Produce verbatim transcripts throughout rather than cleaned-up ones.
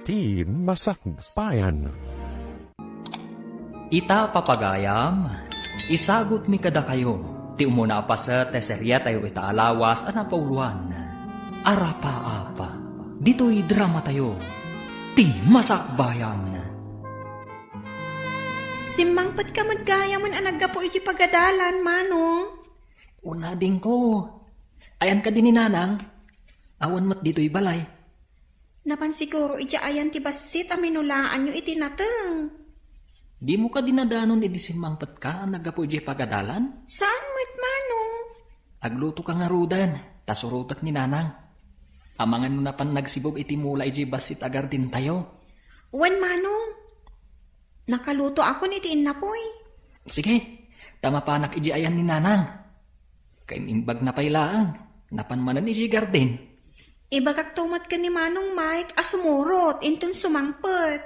Ti Masakbayan. Ita, papagayam, isagutmi kadakayo ti umuna a paset ti seriatayo ita a lawas a napauloan, Arapaap. Ditoy dramatayo, Ti Masakbayan. Simmangpetka met gayam a naggapu iti pagadalan, Manong. Una, adingko. Ayan kadi ni Nanang? Awan met ditoy balay. Napan siguro idiay ayan ti bassit a minulaanyo iti nateng. Dimo kadi nadanon idi simmangpetka a naggapu idiay pagadalan? Saan met, Manong. Aglutoka ngaruden, ta surotek ni Nanang. Amangan no napan nagsibug iti mula idiay bassit a gardentayo. Wen, Manong. Nakalutoakon iti innapoy. Sige, ta mapanak idiay ayan ni Nanang. Kaim-imbagna pay laeng, napan manen idiay garden. Ibagakto met ken ni Manong Mike a sumurot inton sumangpet.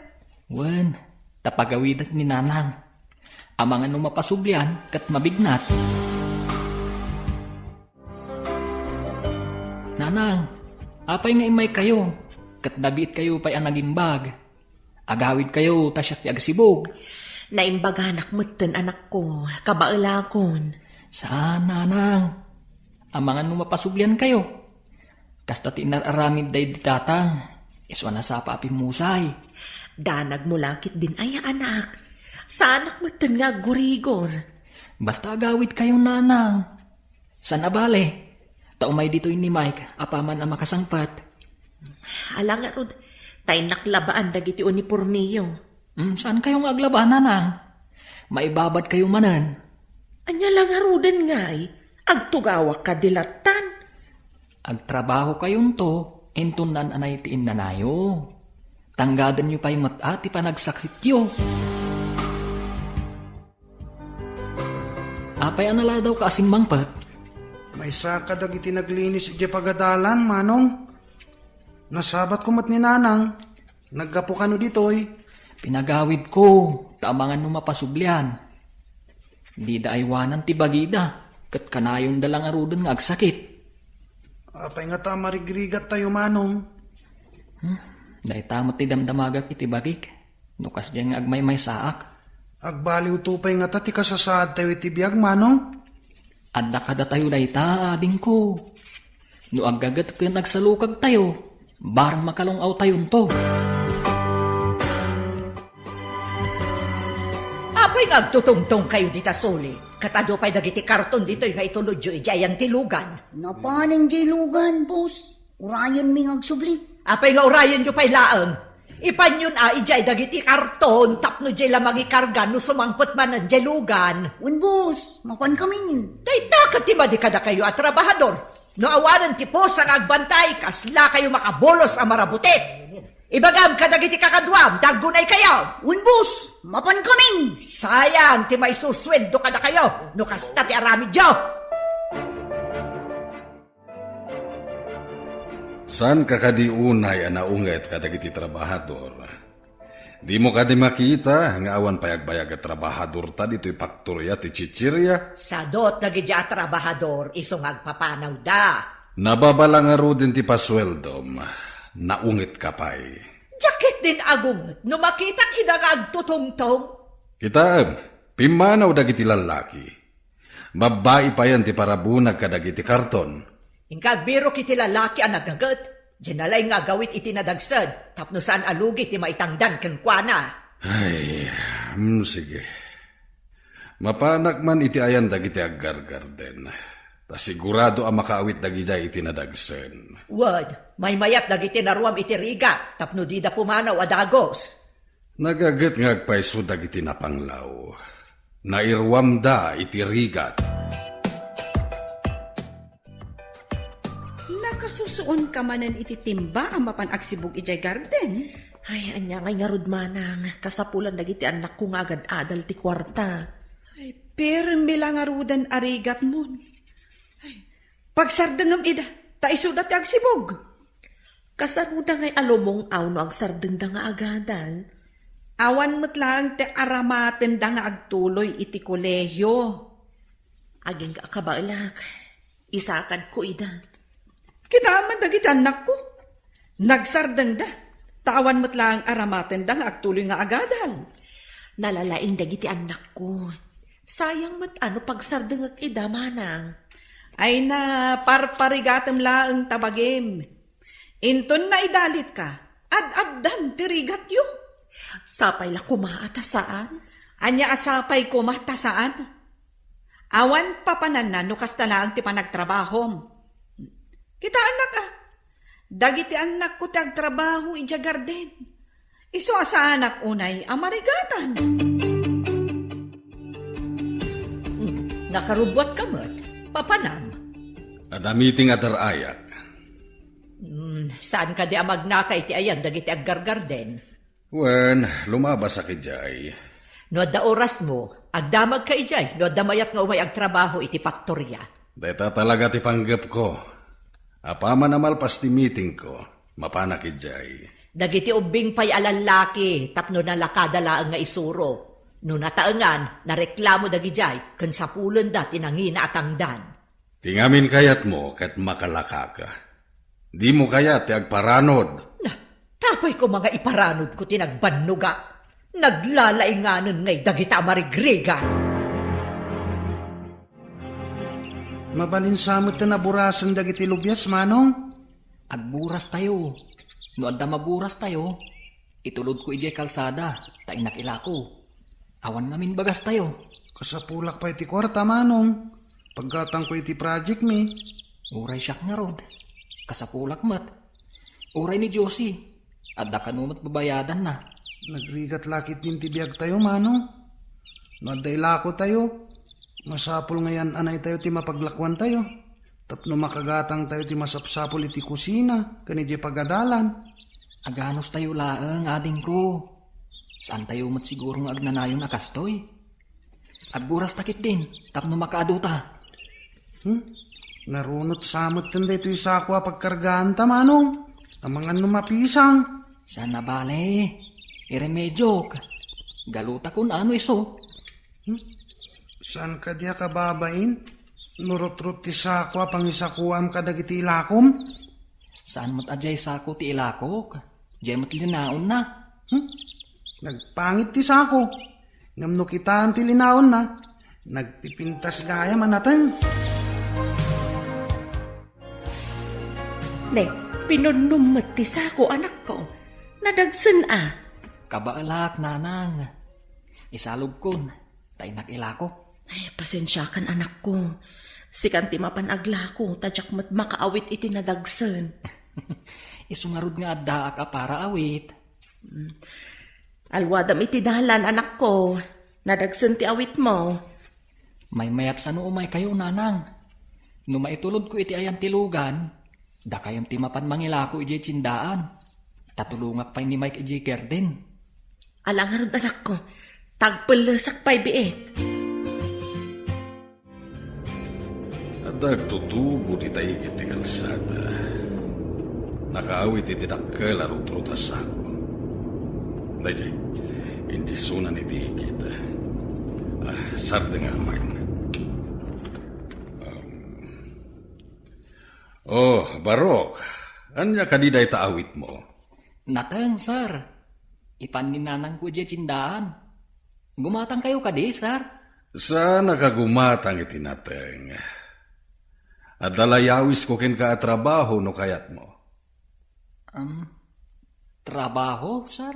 Wen, ta pagawidek ni Nanang. Amangan no mapasublian ket mabignat. Nanang, apay nga immaykayo, ket nabiitkayo pay a nagimbag? Agawidkayo ta siak ti agsibug. Naimbaganak metten, anakko, kabaelakon. Saan, Nanang. Amangan no mapasubliankayo. Kasta ti inar-aramid daydi tatang, isu a nasapa a pimmusay. Danagmo la ketdin aya, anak. Saanak metten nga aggurigor. Basta agawidkayo, Nanang. Saan a bale, ta umay ditoy ni Mike apaman a makasangpet. Ala ngarud, ta innak labaan dagiti unipormeyo. Hmm, saankayo nga aglaba, Nanang? Maibabadkayo manen. Ania la ngaruden ngay, agtugawak kadi lattan? Agtrabahokayonto, inton naan-anay ti innanayo. Tanggadenyo pay met a ti panagsakityo. Apay a naladawka a simmangpet? Maysa kadagiti naglinis idiay pagadalan, Manong. Nasabatko met ni Nanang. Naggapu kano ditoy? Pinagawidko, ta amangan no mapasublian. Dida aywanan ti bagida, ket kanayonda la ngaruden nga agsakit. Apay ngata a marigrigattayo, Manong? Hmm, dayta met ti damdamagak iti bagik. No kasdiay nga agmaymaysaak. Agbaliwto pay ngata ti kasasaadtayo iti biag, Manong? Adda kadatayo dayta, adingko. No aggaget ken agsalukagtayo, barang makalung-awtayonto. Apay nga agtutungtongkayo dita suli? Ket adu pay dagiti karton ditoy nga itulodyo idiay ayan ti lugan. Napanen diay lugan, boss. Urayenmi nga agsubli. Apay nga urayenyo pay laeng? Ipanyon a idiay dagiti karton tapno diay la mangikarga no sumangpet manen diay lugan. Wen, boss, mapankamin. Dayta ket ti madi kadakayo a trabahador. No awanen ti pusa nga agbantay, kaslakayo makabulos a marabutit. Ibagam kadagiti kakaduam, ta aggunaykayo. Wen, boss, mapankamin. Sayang ti maisusueldo kadakayo no kasta ti aramidyo. Saanka kadi unay a naunget kadagiti trabahador? Dimo kadi makita nga awan pay agbayag a trabahadorta ditoy paktoria ti chichiria? Sadot dagiti a trabahador isu nga agpapanawda. Nababala ngaruden ti pasueldom, naungetka pay. Diak ketdin agunget no makitak ida nga agtutungtong. Kitaem, pimmanaw dagiti lallaki. Babbai payen ti parabunag kadagiti karton. Inka agbirok iti lalaki a nagaget. Diay nalaing nga agawid iti nadagsen, tapno saan a lugi ti maitangdan kenkuana. Ay, mm, sige. Mapanak man iti ayan dagiti aggargarden. Ta sigurado a makaawit dagidiay iti nadagsen. Wen, maymayat dagiti naruam iti rigat, tapno dida pumanaw a dagus. Nagaget nga agpayso dagiti napanglaw. Nairuamda iti rigat. Nakasusuonka manen iti timba a mapan agsibug idiay garden? Ay, ania ngay ngarud, manang, kasapulan dagiti annakko nga agad-adal ti kuarta. Ay, permi la ngaruden a rigatmon. Ay, pagsardengem ida, ta isuda ti agsibug. Kasaruda ngay a lumung-aw no agsardengda nga agadal? Awan met laeng ti aramatenda nga agtuloy iti kolehio. Agingga a kabaelak, isakadko ida. Kitaem man dagiti annakko. Nagsardengda. Ta awan met laeng aramatenda nga agtuloy nga agadal. Nalalaing dagiti annakko. Sayang met a no pagsardengek ida, manang. Ay na, parparigatem laeng ta bagim. Inton naidalitka, ad-addan ti rigatyo. Sapay la koma a ta saan? Ania a sapay koma ta saan? Awan papananna no kasta laeng ti panagtrabahom. Kitaennak a, dagiti annakko ti agtrabaho idiay garden. Isu a saanak unay a marigatan. Hmm, nakarubbuatka met. Papanam? Adda meeting a dar-ayak. Hmm, saan kadi a magnaka iti ayan dagiti aggargarden? Wen, lumabasak idiay. No adda orasmo, agdamagka idiay no adda mayat nga umay agtrabaho iti faktoria. Dayta talaga ti panggepko. Apaman a malpas ti meetingko, mapanak idiay. Dagiti ubbing pay a lallaki tapno nalakada laeng nga isuro. No nataengan, nareklamo dagidiay ken sapulenda ti nangina a tangdan. Ti ngamin kayatmo ket makalakaka. Dimo kayat ti agparanod. Na, tapay koma nga iparanodko ti nagbannogak. Naglalainganen ngay dagita a marigrigat. Mabalin sa met ti naburasen dagiti lubias, Manong? Agburas tayo. No adda maburas tayo, itulodko idiay kalsada, ta innak ilako. Awan ngamin bagas tayo. Kasapulak pay ti kuarta, Manong. Paggatangko iti project mi. Uray siak ngarud. Kasapulak met. Uray ni Josie. Adda kano met babayadanna. Nagrigat la ketdin ti biag tayo, Manong. No adda ilako tayo, masapul nga yan-anay tayo ti mapaglakuan tayo. Tapno makagatang tayo ti masapsapul iti kusina ken idiay pagadalan. Aganos tayo laeng, adingko. Saan tayo met siguro nga agnanayon a kastoy? Agburas ta ketdin, tapno makaadu ta. Hmm? Narunot sa met ken daytoy sako a pagkargaan ta, Manong. Amangan no mapisang. Saan a bale. Iremediok. Galuta kun ano isu. Hmm? Saan kadi a kababain? No rutrot ti sako a pangisakuam kadagiti ilakom? Saan met a diay sako ti ilakok? Diay met linaonna. Hmm? Nagpangit ti sako. Ngem no kitaem ti linaonna, nagpipintas gayam a nateng. Ne, pinunnom met ti sako, anakko. Nadagsen a. Kabaelak, nanang. Isalubkon, ta innak ilako. Ay, pasensiakan, anakko. Sikan ti mapan aglako, ta diak met makaawit iti nadagsen. Isu ngarud nga addaak a para awit. Mm. Alwadam iti dalan, anakko. Nadagsen ti awitmo. Maymayat sano umaykayo, nanang. No maitulodko iti ayan ti lugan, dakayon ti mapan mangilako idiay tiendaan. Ta tulongak pay ni Mike idiay garden. Ala ngarud, anakko. Tagpellesak pay biit. Adda agtutubo dita igid ti kalsada. Nakaawit iti dakkel a rutrot a sako. Daydiay, indisunan iti igid. Ah, sardengak man. Um, oh, Barok, ania kadi dayta awitmo? Nateng, sir. Ipan ni nanangko idiay tiendaan. Gumatangkayo kadi, sir? Saannak a gumatang iti nateng. Adda layawisko kenka a trabaho no kayatmo. Um, trabaho, sir?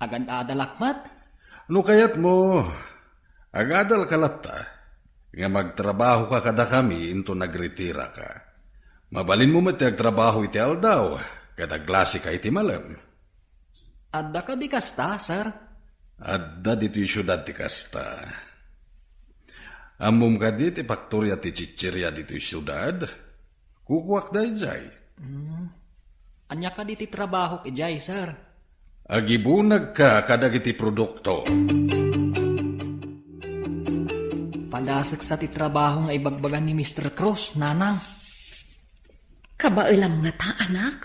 Agad-adalak met? No kayatmo, agadalka latta. Nga magtrabahoka kadakami inton nagretiraka. Mabalinmo met ti agtrabaho iti aldaw, ket aglasika iti malem. Adda kadi kasta, sir? Adda ditoy siudad ti kasta. Ammom kadi ti faktoria ti chicheria ditoy siudad? Kukuak daydiay. Hmm. Ania kadi ti trabahok idiay, sir? Agibunagka kadagiti produkto. Padasek sa ti trabaho nga ibagbaga ni Mister Cruz, nanang. Kabaelam ngata, anak?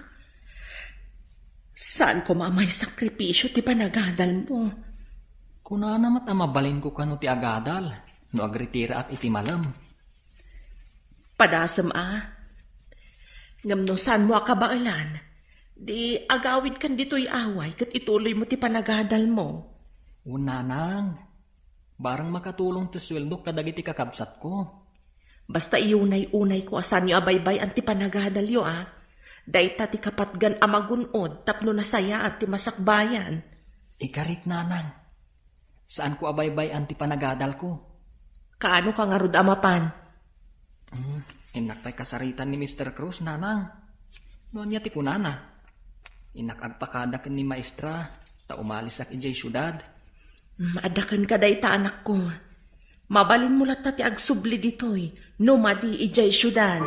Saan koma a maisakripisio ti panagadalmo? Kunana met a mabalinko kano ti agadal no agretiraak iti malem. Padasem a. Ngem no saanmo a kabaelan, Di agawidkan ditoy away ket ituloymo ti panagadalmo. Wen, nanang, bareng makatulong ti sueldok kadagiti kakabsatko. Basta iunay-unayko a saanyo a baybay-an ti panagadalyo, a. Dayta ti kapatgan a magun-od tapno nasayaat ti masakbayan. Ikarit, nanang. Saanko a baybay-an ti panagadalko. Kaano ka ngarud a mapan? Hmm, innak pay kasaritan ni Mister Cruz, nanang. No ania ti kunana? Innak agpakada ken ni maestra, ta umalisak idiay siudad. Hmm, adda kenka dayta, anakko. Mabalinmo latta ti agsubli ditoy, no madi idiay siudad.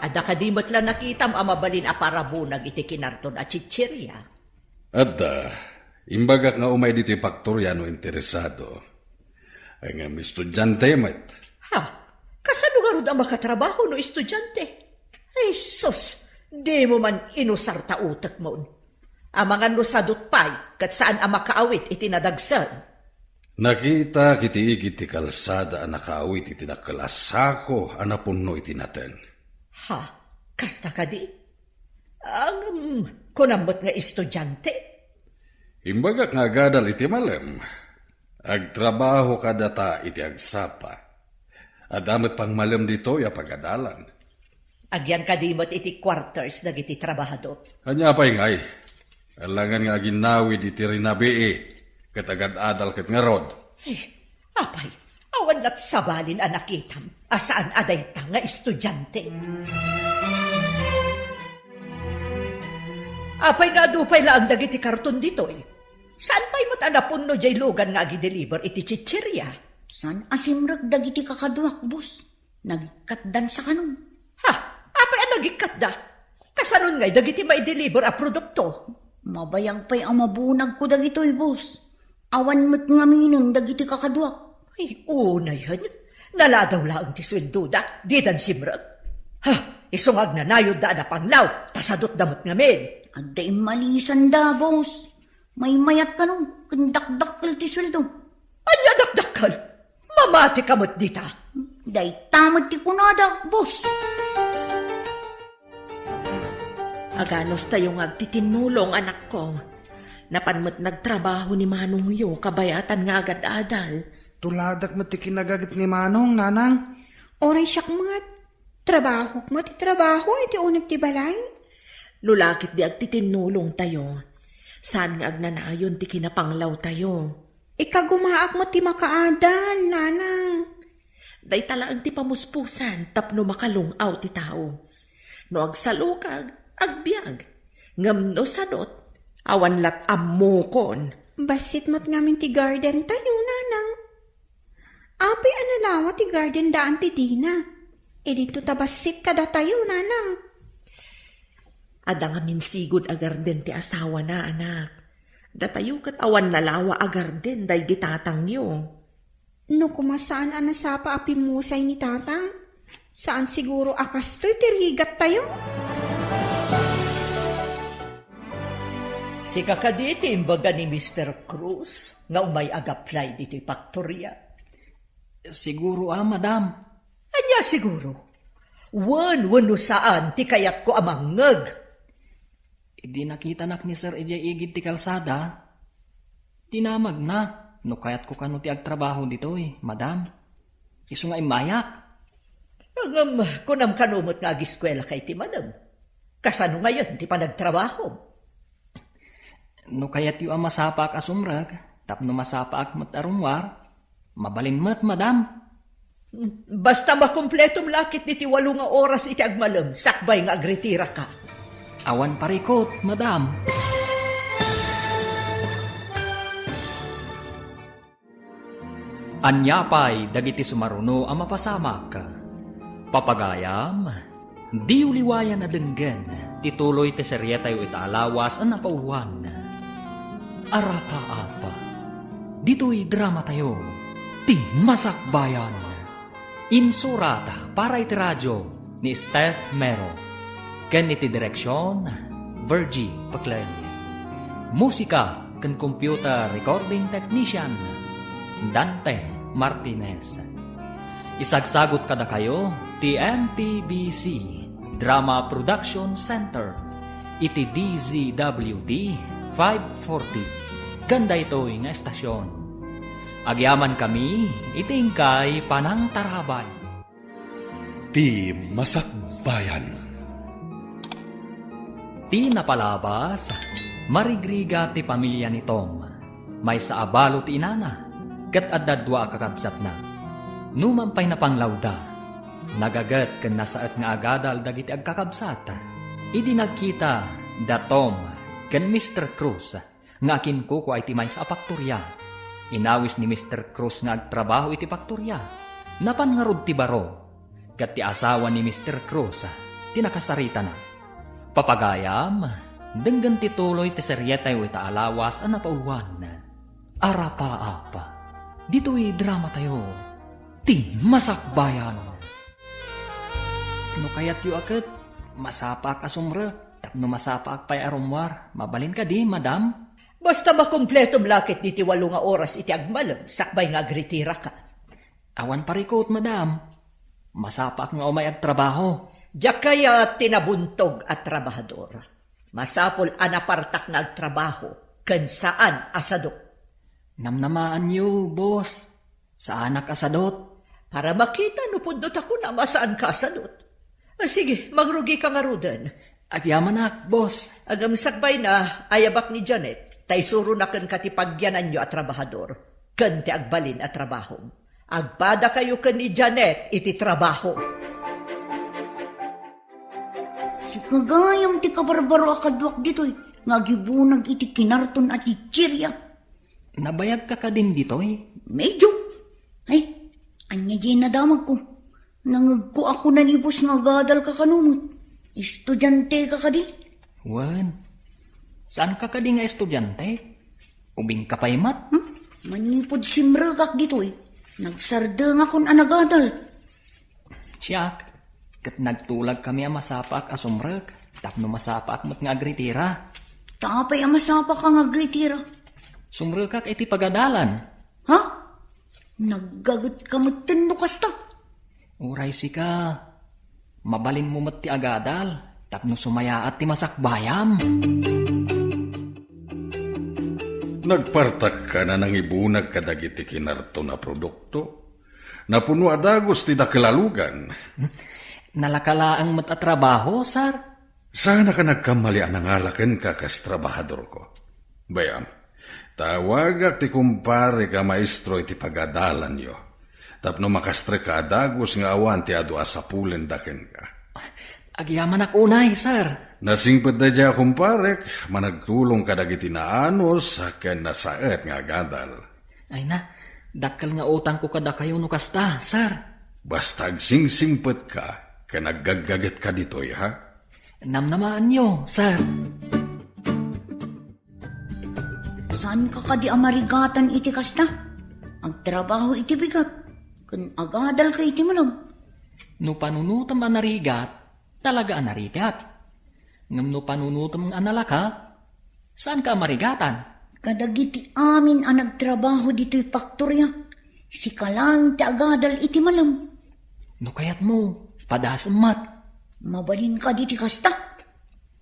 Adda kadi met la nakitam a mabalin a parabunag iti kinarton a chicheria? Adda. Imbagak nga umay ditoy faktoria no interesado. Ay nga, estudiante met. Ha? Kasano ngarud a makatrabaho no estudiante? Ay, sus! Dimo man inusar ta utekmon. Amangan no sadot pay, ket saan a makaawit iti nadagsen. Nakitak iti igid ti kalsada a nakaawit iti dakkel a sako a napunno iti nateng. Ha? Kasta kadi? Ngem, kunam met nga estudiante? Imbagak nga agadal iti malem. Agtrabaho kadata iti agsapa. Adda met pangmalem ditoy a pagadalan. Agyan kadi met iti quarters dagiti trabahador? Ania pay ngay? Alangan nga aginnawid iti rinabii ket agad-adal ket ngarud. Ay, apay, awan lat sabalin a nakitam a saan a dayta nga estudiante. Apay nga adu pay laeng dagiti karton ditoy? Saan pay met a napunno diay lugan nga agideliver iti chicheria? Saan a simrek dagiti kakaduak, boss. Nagikkatdan sa kanon. Ha? Apay a nagikkatda? Kasanon ngay dagiti maideliver a produkto? Mabayag pay a mabunagko dagitoy, boss. Awan met ngaminen dagiti kakaduak. Ay, unayen. Naladaw laeng ti sueldoda, didan simrek. Ha? Isu nga agnanayodda a napanglaw, ta sadotda met ngamin. Adda immalisanda, boss. Maymayat kano, ken dakdakkel ti sueldo. Ania dakdakkel? Mamati ka met dita. Dayta met ti kunada, boss. Aganos tayo nga agtitinnulong, anakko. Napan met nagtrabaho ni manongyo kabayatan nga agad-adal. Tuladak met ti kinagaget ni manong, nanang. Uray siak met. Trabahok met ti trabaho iti uneg ti balay. No la ket di agtitinnulong tayo, saan nga agnanayon ti kinapanglaw tayo. Ikagumaak met ti makaadal, nanang. Dayta laeng ti pamuspusan tapno makalung-aw ti tao. No agsalukag, agbiag. Ngem no sadot, awan lat ammokon. Bassit met ngamin ti garden tayo, nanang. Apay a nalawa ti garden daan ti dina? Idinto ta bassit kadatayo, nanang. Adda ngamin sigud a garden ti asawana, anak. Datayo ket awan nalawa a garden daydi tatangyo. No koma saan a nasapa a pimmusay ni tatang, saan siguro a kastoy ti rigat tayo. Sika kadi ti imbaga ni Mister Cruz nga umay ag-apply ditoy faktoria? Siguro a, madam. Ania siguro? Wen, wenno saan ti kayatko a mangngeg? Idi nakitanak ni Sir idiay igid ti kalsada, dinamagna no kayatko kano ti agtrabaho ditoy, madam. Isu nga immayak. Ngem, kunam kano met nga agiskuelaka iti malem. Kasano ngayen ti panagtrabahom? No kayatyo a masapaak a sumrek, tapno masapaak met a rummuar, mabalin met, madam. Basta makumpletom la ketdi ti walo nga oras iti agmalem, sakbay nga agritiraka. Awan parikut, madam. Ania pay dagiti sumaruno a mapasamak? Papagayam, diyo liwayan a denggen ti tuloy ti serietayo ita a lawas a napauluan, Arapaap. Ditoy dramatayo, Ti Masakbayan. Insurat para iti radio ni Steph Mero, ken iti direksion, Virgie Peclay. Musika ken computer recording technician, Dante Martinez. Isagsagut kadakayo ti M P B C Drama Production Center iti D Z W T five forty ken daytoy nga estasion. Agyamankami iti inkay panangtarabay. Ti Masakbayan. Ti napalabas, marigrigat ti pamilia ni Tom. Maysa a balo ti inana, ket adda dua a kakabsatna. Numan pay napanglawda, nagaget ken nasaet nga agadal dagiti agkakabsat. Idi nagkita da Tom ken Mister Cruz nga akinkukua iti maysa a paktoria, inawis ni Mister Cruz nga agtrabaho iti paktoria. Napan ngarud ti baro, ket ti asawa ni Mister Cruz ti nakasaritana. Papagayam, denggen ti tuloy ti serietayo ita a lawas a napauluan. Arapaap. Ditoy dramatayo, Ti Masakbayan. No kayatyo a ket, masapaak a sumrek, tapno masapaak pay a rummuar. Mabalin kadi, madam? Basta makumpletom la ket diti walo nga oras iti agmalem, sakbay nga agritiraka. Awan parikut, madam. Masapaak nga umay agtrabaho. Diak kayat ti nabuntog a trabahador. Masapul a napartak nga agtrabaho ken saan a sadut. Namnamaanyo, boss. Saanak a sadut. Para makita no pudno ta kunam a saanka a sadut. Ah, sige, mangrugika ngaruden. Agyamanak, boss. Ngem sakbay na, ayabak ni Janet, ta isuronak kenka ti pagyananyo a trabahador, ken ti agbalin a trabahom. Agpadakayo ken ni Janet iti trabaho. Sika gayam ti kabarbaro a kaduak ditoy, nga agibunag iti kinarton a chichiria. Nabayagka kadin ditoy? Medyo. Ay, ania diay nadamagko? Nangegko a kuna ni boss nga agadalka kano met. Estudianteka kadi? Wen, saanka kadi nga estudiante? Ubingka pay met? Hmm? Manipud simrekak ditoy, nagsardengakon a nagadal. Siak, ket nagtulagkami a masapaak a sumrek, tapno masapaak met nga agritira. Ta apay a masapaak nga agritira? Sumrekak iti pagadalan. Ha? Naggagetka metten no kasta? Uray sika, mabalinmo met ti agadal, tapno sumayaat ti masakbayam. Nagpartakka a nangibunag kadagiti kinarton a produkto. Napuno a dagus ti dakel a lugan. Nalaka laeng met a trabaho, sir. Saannak a nagkammali a nangala kenka kas trabahadorko. Bay-am, tawagak ti kumparek a maestro iti pagadalanyo, tapno makastrekka a dagus nga awan ti adu a sapulenda kenka. Agyamanak unay, sir. Nasingpet daydiay a kumparek, managtulong kadagiti naanus ken nasaet nga agadal. Ay na, dakkel nga utangko kadakayo no kasta, sir. Basta agsingsingpetka ken aggaggagetka ditoy, ha? Namnamaanyo, sir. Saanka kadi a marigatan iti kasta? Agtrabaho iti bigat, ken agadalka iti malem. No panunotem a narigat, talaga a narigat. Ngem no panunotem a nalaka, saanka a marigatan. Kadagiti amin a nagtrabaho ditoy faktoria, sika laeng ti agadal iti malem. No kayatmo, padasem met. Mabalin kadi ti kasta?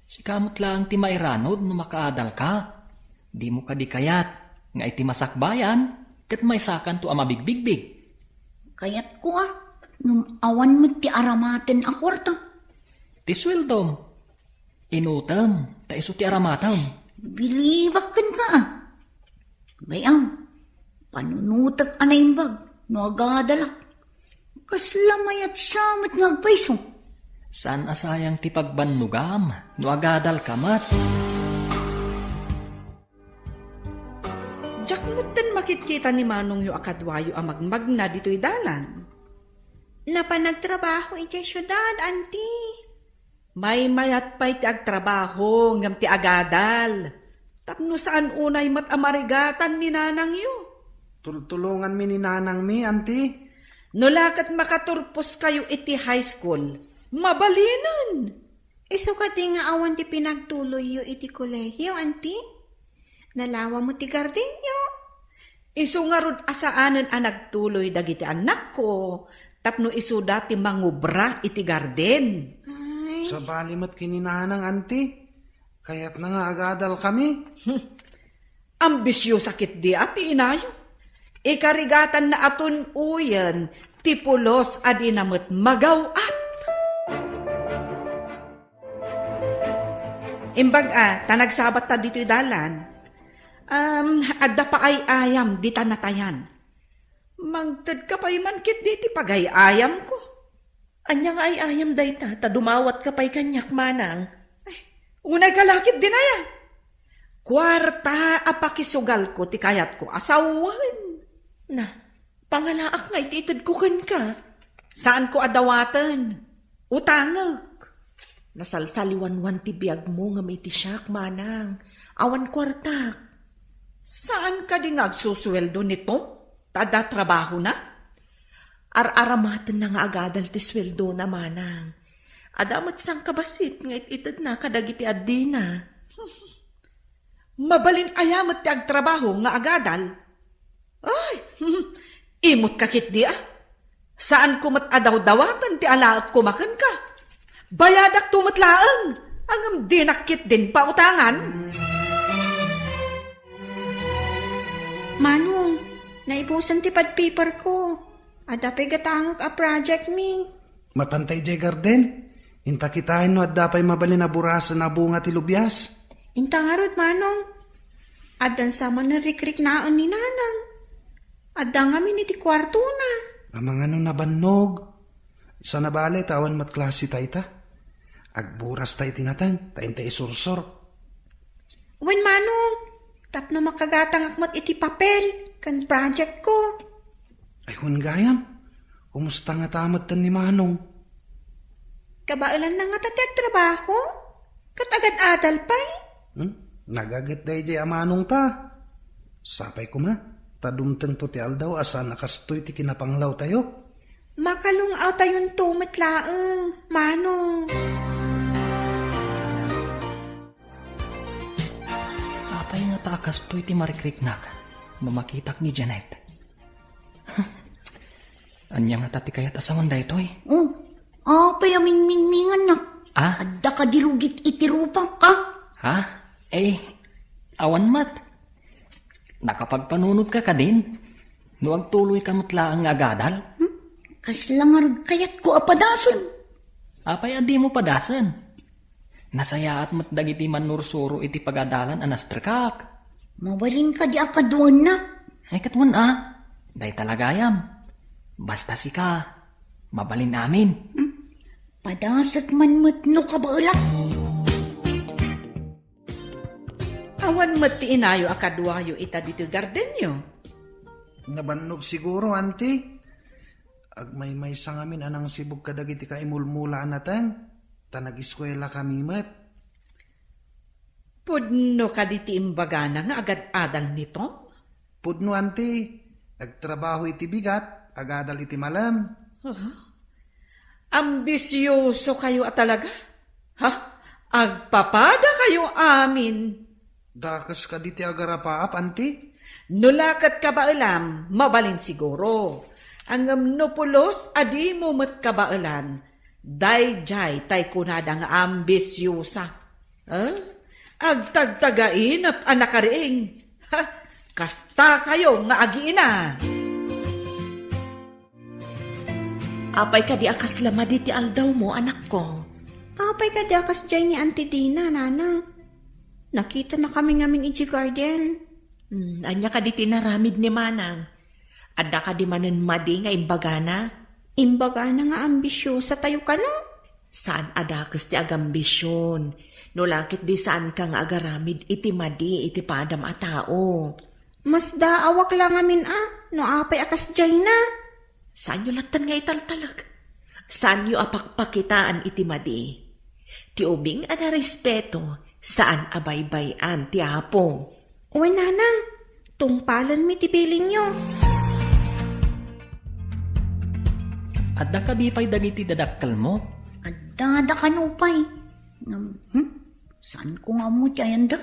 Sika met laeng ti mairanod no makaadalka. Dimo kadi kayat nga iti masakbayan ket maysakanto a mabigbigbig? Kayatko a, ngem awan met ti aramaten a kuarta. Ti sueldom, inutem, ta isu ti aramatem. Bilibak kenka a. Bay-am, panunotek a naimbag no agadalak. Kasla mayat sa met nga agpayso. Saan a sayang ti pagbannogam no agadalka met? Diak metten makitkita ni manongyo a kaduayo a magmagna ditoy dalan. Napan nagtrabaho idiay siudad, anti. Maymayat pay ti agtrabaho ngem ti agadal, tapno saan unay met a marigatan ni nanangyo. Tultulonganmi ni nanangmi, anti. No la ket makaturposkayo iti high school, mabalinen. Isu kadi nga awan ti pinagtuloyyo iti kolehio, anti? Nalawa met ti gardenyo. Isu ngarud a saanen a nagtuloy dagiti annakko tapno isuda ti mangubra iti garden. Ay, Sabali met ken ni nanang, anti. Kayatna nga agadalkami. Ambisiosa ketdi a ti inayo. Ikarigatanna a tun-oyen ti pulos a dina met magaw-at. Imbag a, ta nagsabatta ditoy dalan. Um, adda pa ay-ayam dita natayan. Mangtedka pay man ketdi ti pagay-ayamko. Ania nga ay-ayam dayta, ta dumawatka pay kaniak, manang? Ay, unayka la ketdin aya. Kuarta a pakisugalko ti kayatko a sawen. Na, pangalaak nga iti itedko kenka. Saanko a dawaten. Utangek. Nasalsaliwanwan ti biagmo ngem iti siak, manang. Awan kuartak. Saan kadi nga agsusueldo ni Tom? Ta adda trabahona? Ar-aramatenna nga agadal ti sueldona, manang. Adda met sangkabassit nga it-itedna kadagiti addina. Mabalin aya met ti agtrabaho nga agadal? Ay, imotka ketdi a. Saanko met a dawdawatan ti alaekko makenka. Bayadakto met laeng, ngem dinak ketdin pautangan. Manong, naibusan ti pad paper ko. Adda pay gatangek a project mi. Mapantay jay garden? Inta kitaen no adda pay mabalin a burasen a bunga ti lubias. Inta ngarud, manong. Addan sa man narikriknaen ni nanang. Adda ngamin iti kuartona. Amangano nabannog? Sa nabale ta awan met klase tayta. Agburas ta iti natan, ta inta isursor. Wen, manong, tapno makagatangak met iti papel ken project ko. Ay, wen gayam, kumusta ngata metten ni Manong? Kabaelanna ngata ti agtrabaho? Ket agad-adal pay? Hmm? Nagaget daydiay a manongta. Sapay koma, ta dumtengto ti aldaw a saan a kastoy ti kinapanglawtayo. Makalung-awtayonto met laeng, manong. Apay ngata a kastoy ti marikriknak no makitak ni Janet? Ania ngata ti kayat a sawen daytoy? Oh, apay a mingmingmingannak? Ah? Adda kadi rugit iti rupak, ha? Ha? Eh, awan met. Nakapagpanunotka kadin? No agtuloyka met laeng nga agadal? Hmm? Kasla ngarud kayatko a padasen? Apay a dimo padasen? Nasayaat met dagiti mannursuro iti pagadalan a nastrekak. Mabalin kadi a kaduanna? Ay, ket wen a. Dayta la gayam. Basta sika, mabalin amin. Hmm? Padasek man met no kabaelak. Awan met ti inayo a kaduayo ita ditoy gardenyo? Nabannog siguro, anti. Agmaymaysa ngamin a nangsibog kadagiti kaimulmula a nateng, ta nagiskuelakami met. Pudno kadi ti imbagana nga agad-adal ni Tom? Pudno, anti. Agtrabaho iti bigat, agadal iti malem. Ah? Ambisiosokayo a talaga? Ha? Agpapadakayo amin. Dakes kadi ti agarapaap, anti? No la ket kabaelam, mabalin siguro. Ngem no pulos a dimo met kabaelan, daydiay tay kunada nga ambisiosa. Eh? Agtagtagainep a nakariing. Ha? Kastakayo nga agiina. Apay kadi a kasla madi ti aldawmo, anakko? Apay kadi a kasdiay ni Auntie Dina, nanang? Nakitanakami ngamin idiay garden. Hmm, ania kadi ti inaramid ni manang? Adda kadi manen madi nga imbagana? Imbagana nga ambisiosa tayo kano? Saan a dakes ti agambision. No la ket di saanka nga agaramid iti madi iti padam a tao. Masdaawak la ngamin a, no apay a kasdiayna. Saanyo latten nga italtalek. Saanyo a pakpakitaan iti madi. Ti ubing a narespeto, saan a baybay-an ti Apo. Wen, nanang, tungpalenmi ti bilinyo. Adda kadi pay dagiti dadakkelmo? Adda, adda kano pay. Ngem, hmm? Saanko nga ammo ti ayanda?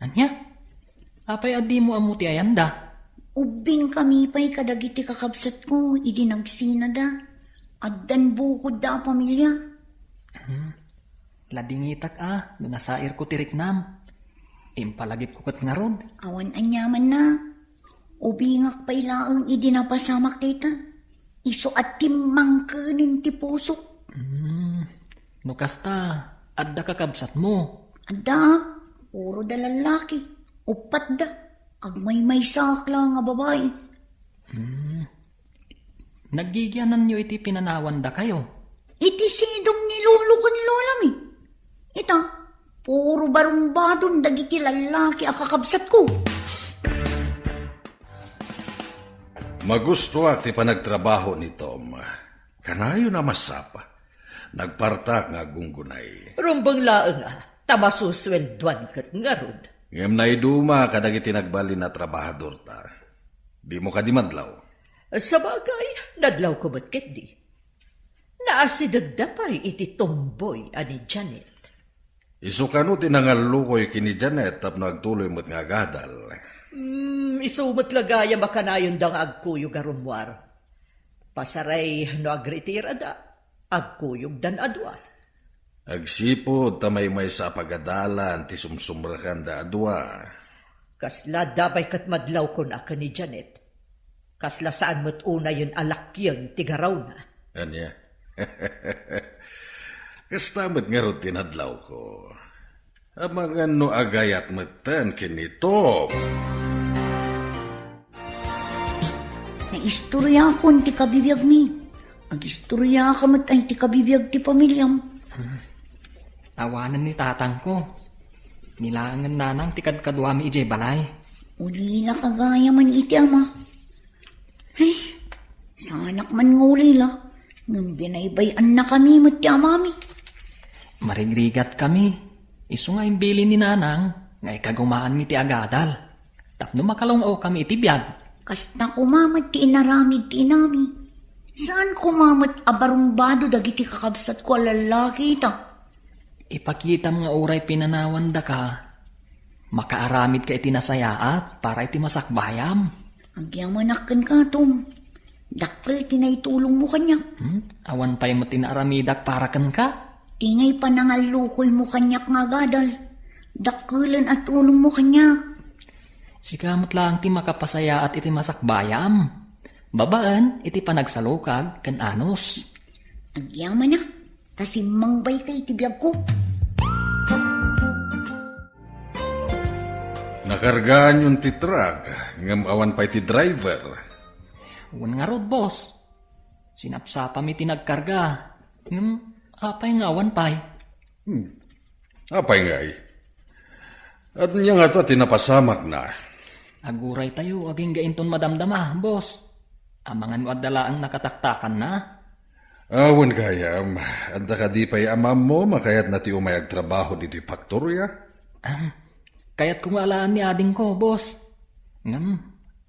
Ania? Apay a dimo ammo ti ayanda? Ubbingkami pay kadagiti kakabsatko idi nagsinada. Addan bukodda a pamilia. Hmm. Ladingitak a no nasairko ti riknam. Impalagipko ket ngarud. Awan aniamanna. Ubingak pay laeng idi napasamak dayta. Isu a timmangkenen ti pusok. Hmm, no kasta, adda kakabsatmo? Adda, puro da lallaki. Uppat da. Agmaymaysaak la nga babai. Hmm. Naggigiananyo iti pinanawandakayo? Iti sidong ni lolo ken lolami. Ita, puro barumbadon dagiti lallaki a kakabsatko. Magustoak ti panagtrabaho ni Tom. Kanayon a masapa. Nagpartak nga aggunggunay. Rumbeng laeng a, ta masusueldoan ket ngarud. Ngem naiduma kadagiti nagbalin a trabahadorta. Dimo kadi madlaw? Sabagay, nadlawko met ketdi. Naasidegda pay iti tomboy a ni Janet. Isu kano ti nangallukoy ken ni Janet tapno agtuloy met nga agadal? Hmm, isu met la gayam a kanayonda nga agkuyog a rummuar. Pasaray no agritirada, agkuyogdan a dua. Agsipud ta maymaysa a pagadalan ti sumsumrekanda a dua. Kasla adda pay ket madlawkon a ken ni Janet. Kasla saan met unayen a lakian ti garawna. Ania? Kasta met ngarud ti nadlawko. Amangan no agayat metten ken ni Tom. Naistoriakon ti kabibiagmi. Agistoriaka met ay ti kabibiag ti pamiliam. Awanen ni tatangko. Nilaengen nanang ti kadkaduami idiay balay. Ulila ka gayam iti ama. Ay, saanak man nga ulila, ngem binaybay-annakami met ti amami. Marigrigatkami. Isu nga imbilin ni nanang nga ikagumaanmi ti agadal tapno makalung-awkami iti biag. Kasta koma met ti inaramid ti inami. Saan koma met a barumbado dagiti kakabsatko a lallaki ita. Ipakitam nga uray pinanawandaka, makaaramidka iti nasayaat para iti masakbayam. Agyamanak kenka, Tom. Dakkel ti naitulongmo kaniak. Hmm? Awan pay met ti naaramidak para kenka? Ti ngay panangallukoymo kaniak nga agadal. Dakkelen a tulongmo kaniak. Sika met laeng ti makapasayaat iti masakbayam. Babaen iti panagsalukag ken anus. Agyamanak, ta simmangbayka iti biagko. Nakargaanyon ti truck, ngem awan pay ti driver. Wen ngarud, boss. Sinapsapami ti nagkarga. Ngem apay nga awan pay? Hmm. Apay ngay? Ania ngata ti napasamakna? Aguraytayo agingga inton madamdama, boss. Amangan no adda laeng nakataktakanna? Awan gayam, adda kadi pay amammo makayatna ti umay agtrabaho ditoy faktoria? Ahem. Kayatko nga alaan ni adingko, boss. Ngem,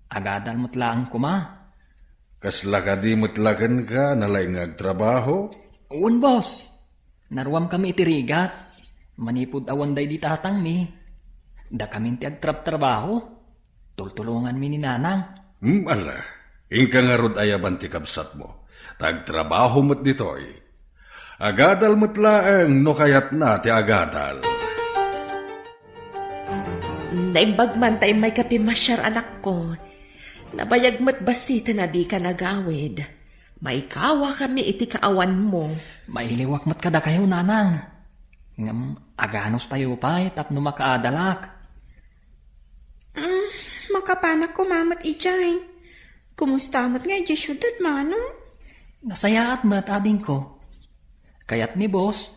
agadal met laeng koma. Kasla kadi met la kenka nalaing nga agtrabaho? Wen, boss. Naruamkami iti rigat. Manipud awan daydi tatangmi, dakamin ti agtrabtrabaho. Tultulonganmi ni nanang. Hmm, ala. Inka ngarud ayaban ti kabsatmo. Ta agtrabaho met ditoy. Agadal met laeng no kayatna ti agadal. Naimbag man ta immayka pimmasiar, anakko. Nabayag met basiten a dika nagawid. Maikawakami iti kaawanmo. Mailiwak met kadakayo, nanang. Ngem aganustayo pay tapno makaadalak. Mm, makapanak koma met idiay. Kumusta met nga idiay siudad, Manong? Nasayaat met, adingko. Kayat ni boss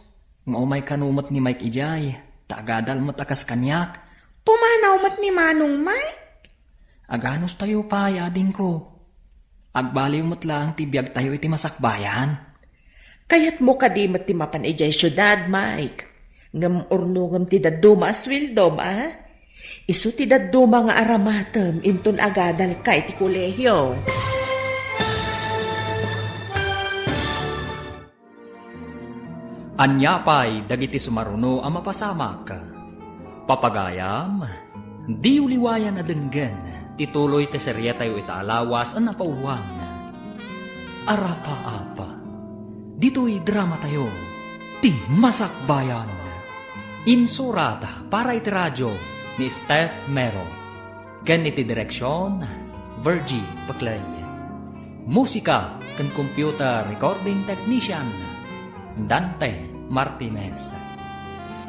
nga umay kano met ni Mike idiay, ta agadal met a kas kaniak. Pumanaw met ni Manong Mike? Aganustayo pay, adingko. Agbaliw met laeng ti biagtayo iti masakbayan. Kayatmo kadi met ti mapan idiay siudad, Mike? Ngem urnongem ti dadduma a sueldom, a? Isu ti dadduma nga aramatem inton agadalka iti kolehio. Ania pay dagiti sumaruno a mapasamak? Papagayam, diyo liwayan a denggen ti tuloy ti serietayo ita a lawas a napauwan. Arapa-apa. Ditoy dramatayo, Ti Masakbayan. Insurat para iti radio ni Steph Mero. Ken iti direksion, Virgie Peclay. Musika ken computer recording technician, Dante Martinez.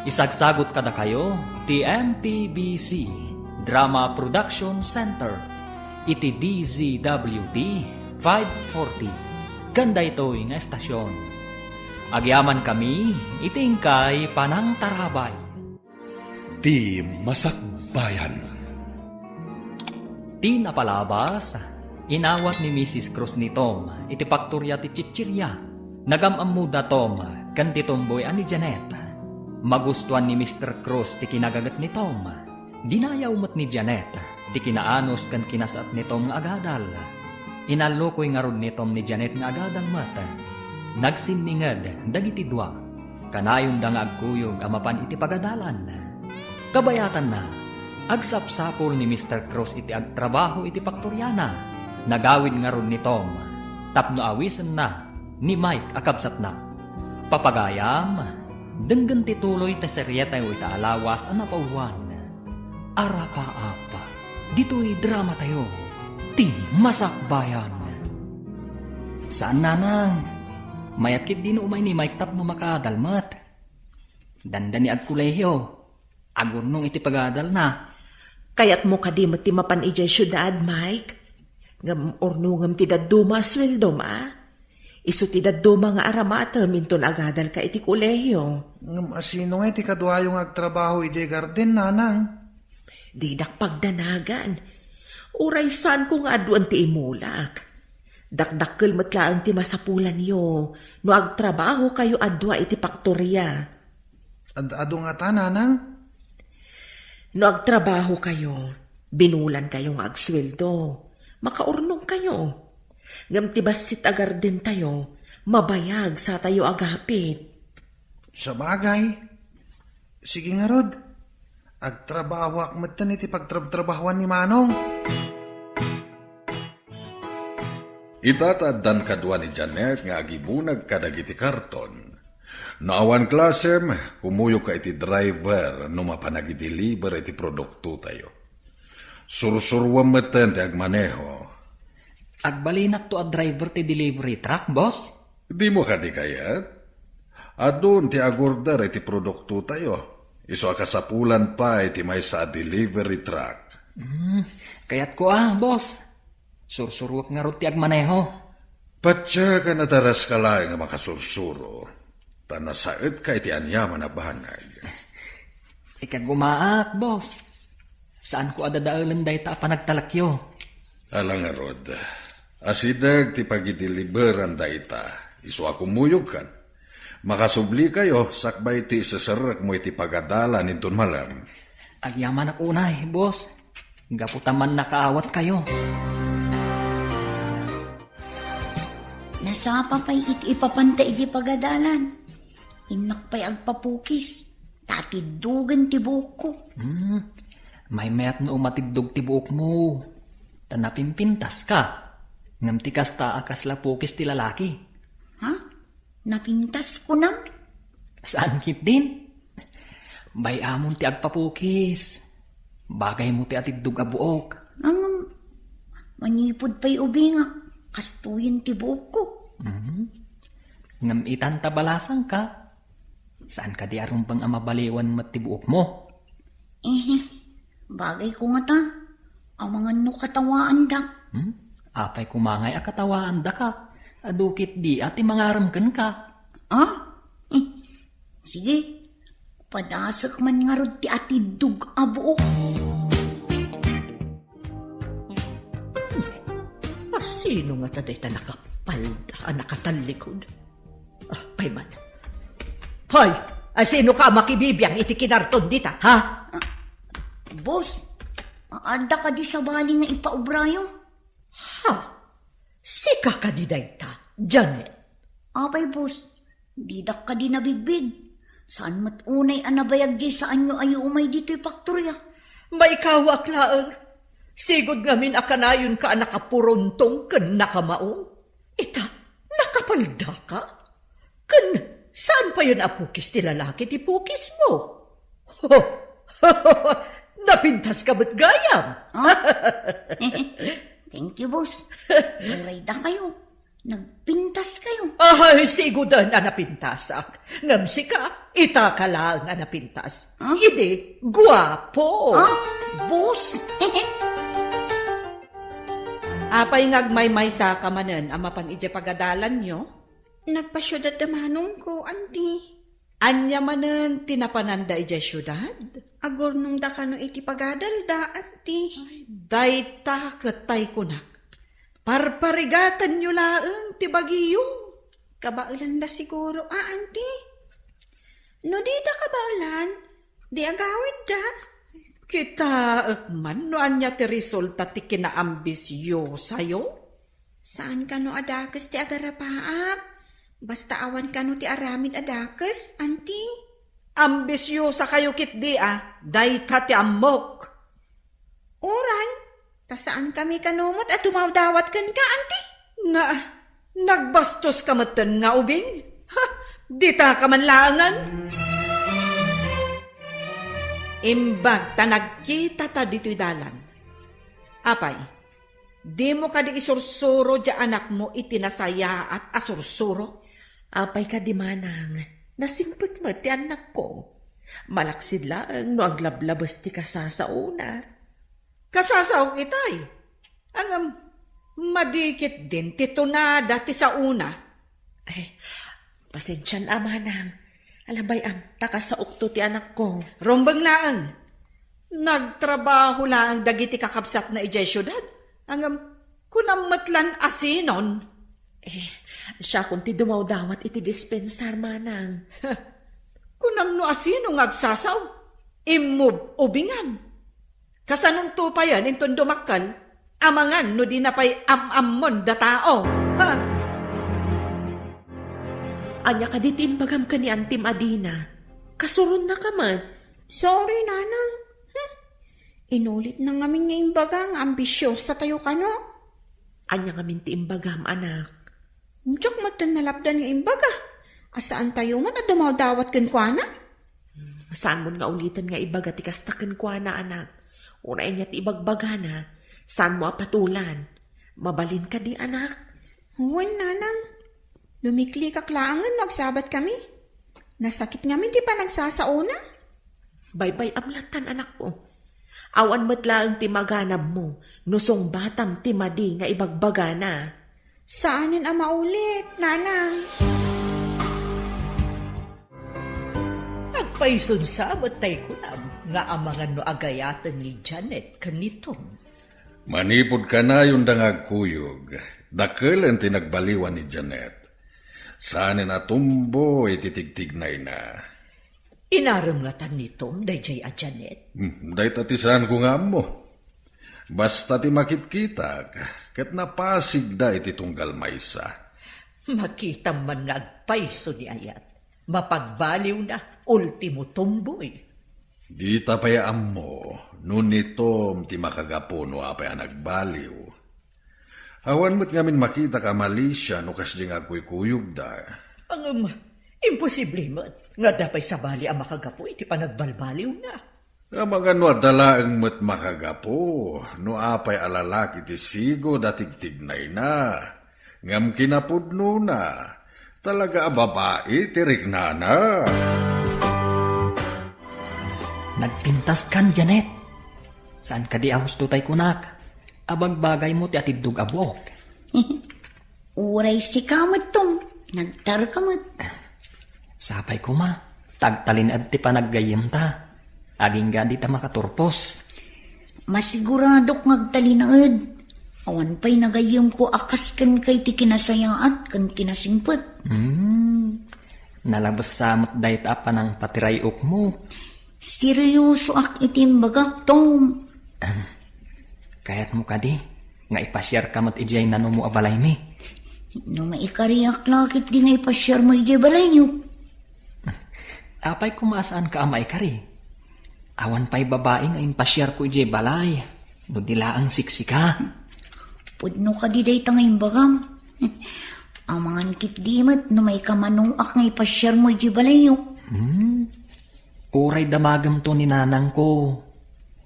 Isagsagut kadakayo ti M P B C Drama Production Center iti D Z W T five forty ken daytoy nga estasion. Agyamankami iti inkay panangtarabay. Ti Masakbayan. Ti napalabas, inawat ni Missus Cruz ni Tom iti paktoria ti chichiria. Nagam-ammoda Tom ken ti tomboy a ni Janet. Magustuan ni Mister Cruz ti kinagaget ni Tom. Dinayaw met ni Janet ti kinaanus ken kinasaat ni Tom nga agadal. Inallukoy ngarud ni Tom ni Janet nga agadal met. Nagsinninged dagiti dua. Kanayonda nga agkuyog a mapan iti pagadalan. Kabayatanna, agsapsapul ni Mister Cruz iti agtrabaho iti paktoriana. Nagawid ngarud ni Tom tapno awisenna ni Mike a kabsatna. Papagayam, denggen ti tuloy ti serietayo ita a lawas a napawan. Arapaap, ditoy dramatayo, Ti Masakbayan. Saan, nanang. Mayat ketdi no umay ni Mike tapno makaadal met. Dandani agkolehio. Agurnong iti pagadalna. Kayatmo kadi met ti mapan idiay siudad, Mike? Ngem urnongem ti dadduma a sueldom, a? Isu ti dadduma nga aramatem inton agadalka iti kolehio. Ngem asino ngay ti kaduayo nga agtrabaho idiay garden, nanang? Didak pagdanagan. Uray saanko nga aduen ti imulak. Dakdakkel met laeng ti masapulanyo no agtrabahokayo a dua iti paktoria. Ad-adu ngata, nanang? No agtrabahokayo, binulankayo nga agsueldo, makaurnongkayo. Ngem ti bassit a gardentayo, mabayag satayo agapit. Sabagay. Sige ngarud, agtrabahoak metten iti pagtrabtrabahoan ni Manong. Ita ta addan kadua ni Janet nga agibunag kadagiti karton. No awan klasem, kumuyogka iti driver no mapan agideliver iti produktotayo. Sursuruem metten ti agmaneho. Agbalinakto a driver ti delivery truck, boss? Dimo kadi kayat? Adun ti agorder iti produktotayo. Isu a kasapulan pay ti maysa a delivery truck. Hmm, kayatko a, boss. Sursuruek ngarud ti agmaneho. Patiek a nadaras ka laeng a makasursuro, ta nasaetka iti aniaman a banag. Ikagumaak, boss. Saanko a dadaelen dayta a panagtalekyo. Ala ngarud, asideg ti pagideliveran dayta, isu a kumuyogkan. Makasublikayo sakbay ti iseserrekmo iti pagadalan inton malem. Agyamanak unay, boss. Gapu ta mannakaawatkayo. Nasapa pay iti ipapanta iti pagadalan. Innak pay agpapukis, ta atiddogen ti buokko. Hmm, maymayat no umatiddog ti buokmo, ta napimpintaska. Ngem ti kasta a kasla pukis ti lalaki. Ha? Napintas kunam? Saan ketdin? Bay-amon ti agpapukis. Bagaymo ti atiddog a buok. Ngem, manipud pay ubingak, kastoyen ti buokko. Mhm. Ngem itan ta balasangka, saan kadi a rumbeng a mabaliwan met ti buokmo? Eh, bagayko ngata. Amangan no katawaandak. Hmm? Apay koma ngay a katawaandaka? Adu ketdi a ti mangarem kenka. Ah? Eh, sige. Padasek man ngarud ti atiddog a buok. Asino ngata dayta nakapalda a nakatallikod? Ah, pay man. Hoy, asino ka a makibibiang iti kinarton dita, ha? Boss, adda kadi sabali nga ipaubrayo? Ha? Sika kadi dayta, Janet? Apay, boss, didak kadi nabigbig. Saan met unay a nabayag diay saanyo a umay ditoy paktoria? Maikawak laeng. Sigud ngamin a kanayonka a nakapuruntong ken nakamaong. Ita, nakapaldaka? Ken Saan payen a pukis ti lalaki ti pukismo? Napintaska met gayam. Ah? Thank you, boss. Uray dakayo. Nagpintaskayo. Ay, siguden a napintasak. Ngem sika, itaka laeng a napintas. Ah? Idi, guapo. Ah, boss? Apay nga agmaymaysaka manen a mapan idiay pagadalanyo? Nagpasiudad da manongko, anti. Ania manen ti napananda idiay siudad? Agurnongda kano iti pagadalda, anti. Ay, dayta ket tay kunak. Parparigatenyo laeng ti bagiyo. Kabaelanda siguro, a, anti? No dida kabaelan, di agawidda. Kitaek man no ania ti resulta ti kinaambisyosayo. Saan kano a dakes ti agarapaap. Basta awan kano ti aramid a dakes, anti. Ambisyosa kayo ketdi a, dayta ti ammok. Uray, ta saan kami kano met a dumawdawat kenka, anti? Na, nagbastoska metten nga ubing? Ha, ditaka man laengen? Imbag ta nagkitata ditoy dalan. Apay, dimo kadi isursuro diay anakmo iti nasayaat a sursurok? Apay kadi manang, nasingpet met ti annakko. Malaksid laeng no aglablabes ti kasasaona. Kasasaok itay. Ngem, madi ketdin ti tunada ti saona. Ay, pasensian a manang. Ala bay-am, ta kasaokto ti anakko. Rumbeng laeng. Nagtrabaho laeng dagiti kakabsatna idiay siudad. Ngem, kunam met lan a sinon. Eh, siakon ti dumawdawat iti dispensar, manang. Kunam no a sino nga agsasao? Immub-ubingan. Kasanonto payen inton dumakkel? Amangan no dina pay am-ammon da tao. Ha? Ania kadi ti imbagam ken ni Antim a Dina? Kasuronnaka met. Sorry, Nanang. Hmm. Inulitna ngamin nga imbaga nga ambisyosa tayo kano. Ania ngamin ti imbagam, anak? Diak met nalapdan nga imbaga. A saan tayo met a dumawdawat kenkuana? Saanmon nga uliten nga ibaga ti kasta kenkuana, anak. Uray ania ti ibagbagana, saanmo a patulan. Mabalin kadi, anak? Wen, Nanang. Lumiklikak laengen no agsabat kami. Nasakit ngamin ti panagsasaona. Baybay-am lattan, anakko. Awan met laeng ti maganabmo no sungbatam ti madi nga ibagbagana. Saanen a maulit, Nanang. Agpayson sa met tay kunam nga amangan no agayaten ni Janet ken ni Tom. Manipud kanayonda nga agkuyog, dakelen ti nagbaliwan ni Janet. Saanen a tumboy ti tigtignayna. Inarem ngatan ni Tom daydiay a Janet? Hmm, dayta ti saanko nga ammo. Basta ti makitkitak, ket napasigda iti tunggal maysa. Makitam man nga agpayso ni ayat. Mapagbaliwna, ultimo tumboy. Dita pay ammo no ni Tom ti makagapu no apay a nagbaliw. Awan met ngamin makitak a malisia no kasdi nga agkuykuyogda. Ngem, imposible met nga adda pay sabali a makagapu iti panagbalbaliwna. Amangan no adda laeng met makagapu no apay a lalaki ti sigud a tigtignayna, ngem kinapudnona, talaga a babai ti riknana. Nagpintaskan, Janet. Saan kadi a husto tay kunak? Abagbagaymo ti atiddog a buok. Uray sika met, Tom, nagtarka met. Sapay koma, ta agtalinaed ti panaggayyemta. Agingga dita makaturpos. Masiguradok nga agtalinaed. Awan pay nagayyemko a kas kenka iti kinasayaat ken kinasingpet. Hmm. Nalabes sa met dayta a panangpatiray-okmo. Seryosoak iti imbagak, Tom. Ahem. Kayatmo kadi nga ipasiarka met idiay nanumo a balaymi? No maikariak la ketdi nga ipasiarmo idiay balayyo. Apay koma a saanka a maikari? Awan pay babai nga impasiarko idiay balay no di laeng siksika. Pudno kadi dayta nga imbagam? Amangan ketdi met no maikamanungak nga ipasiarmo idiay balayyo. Hmm? Uray damagemto ni nanangko.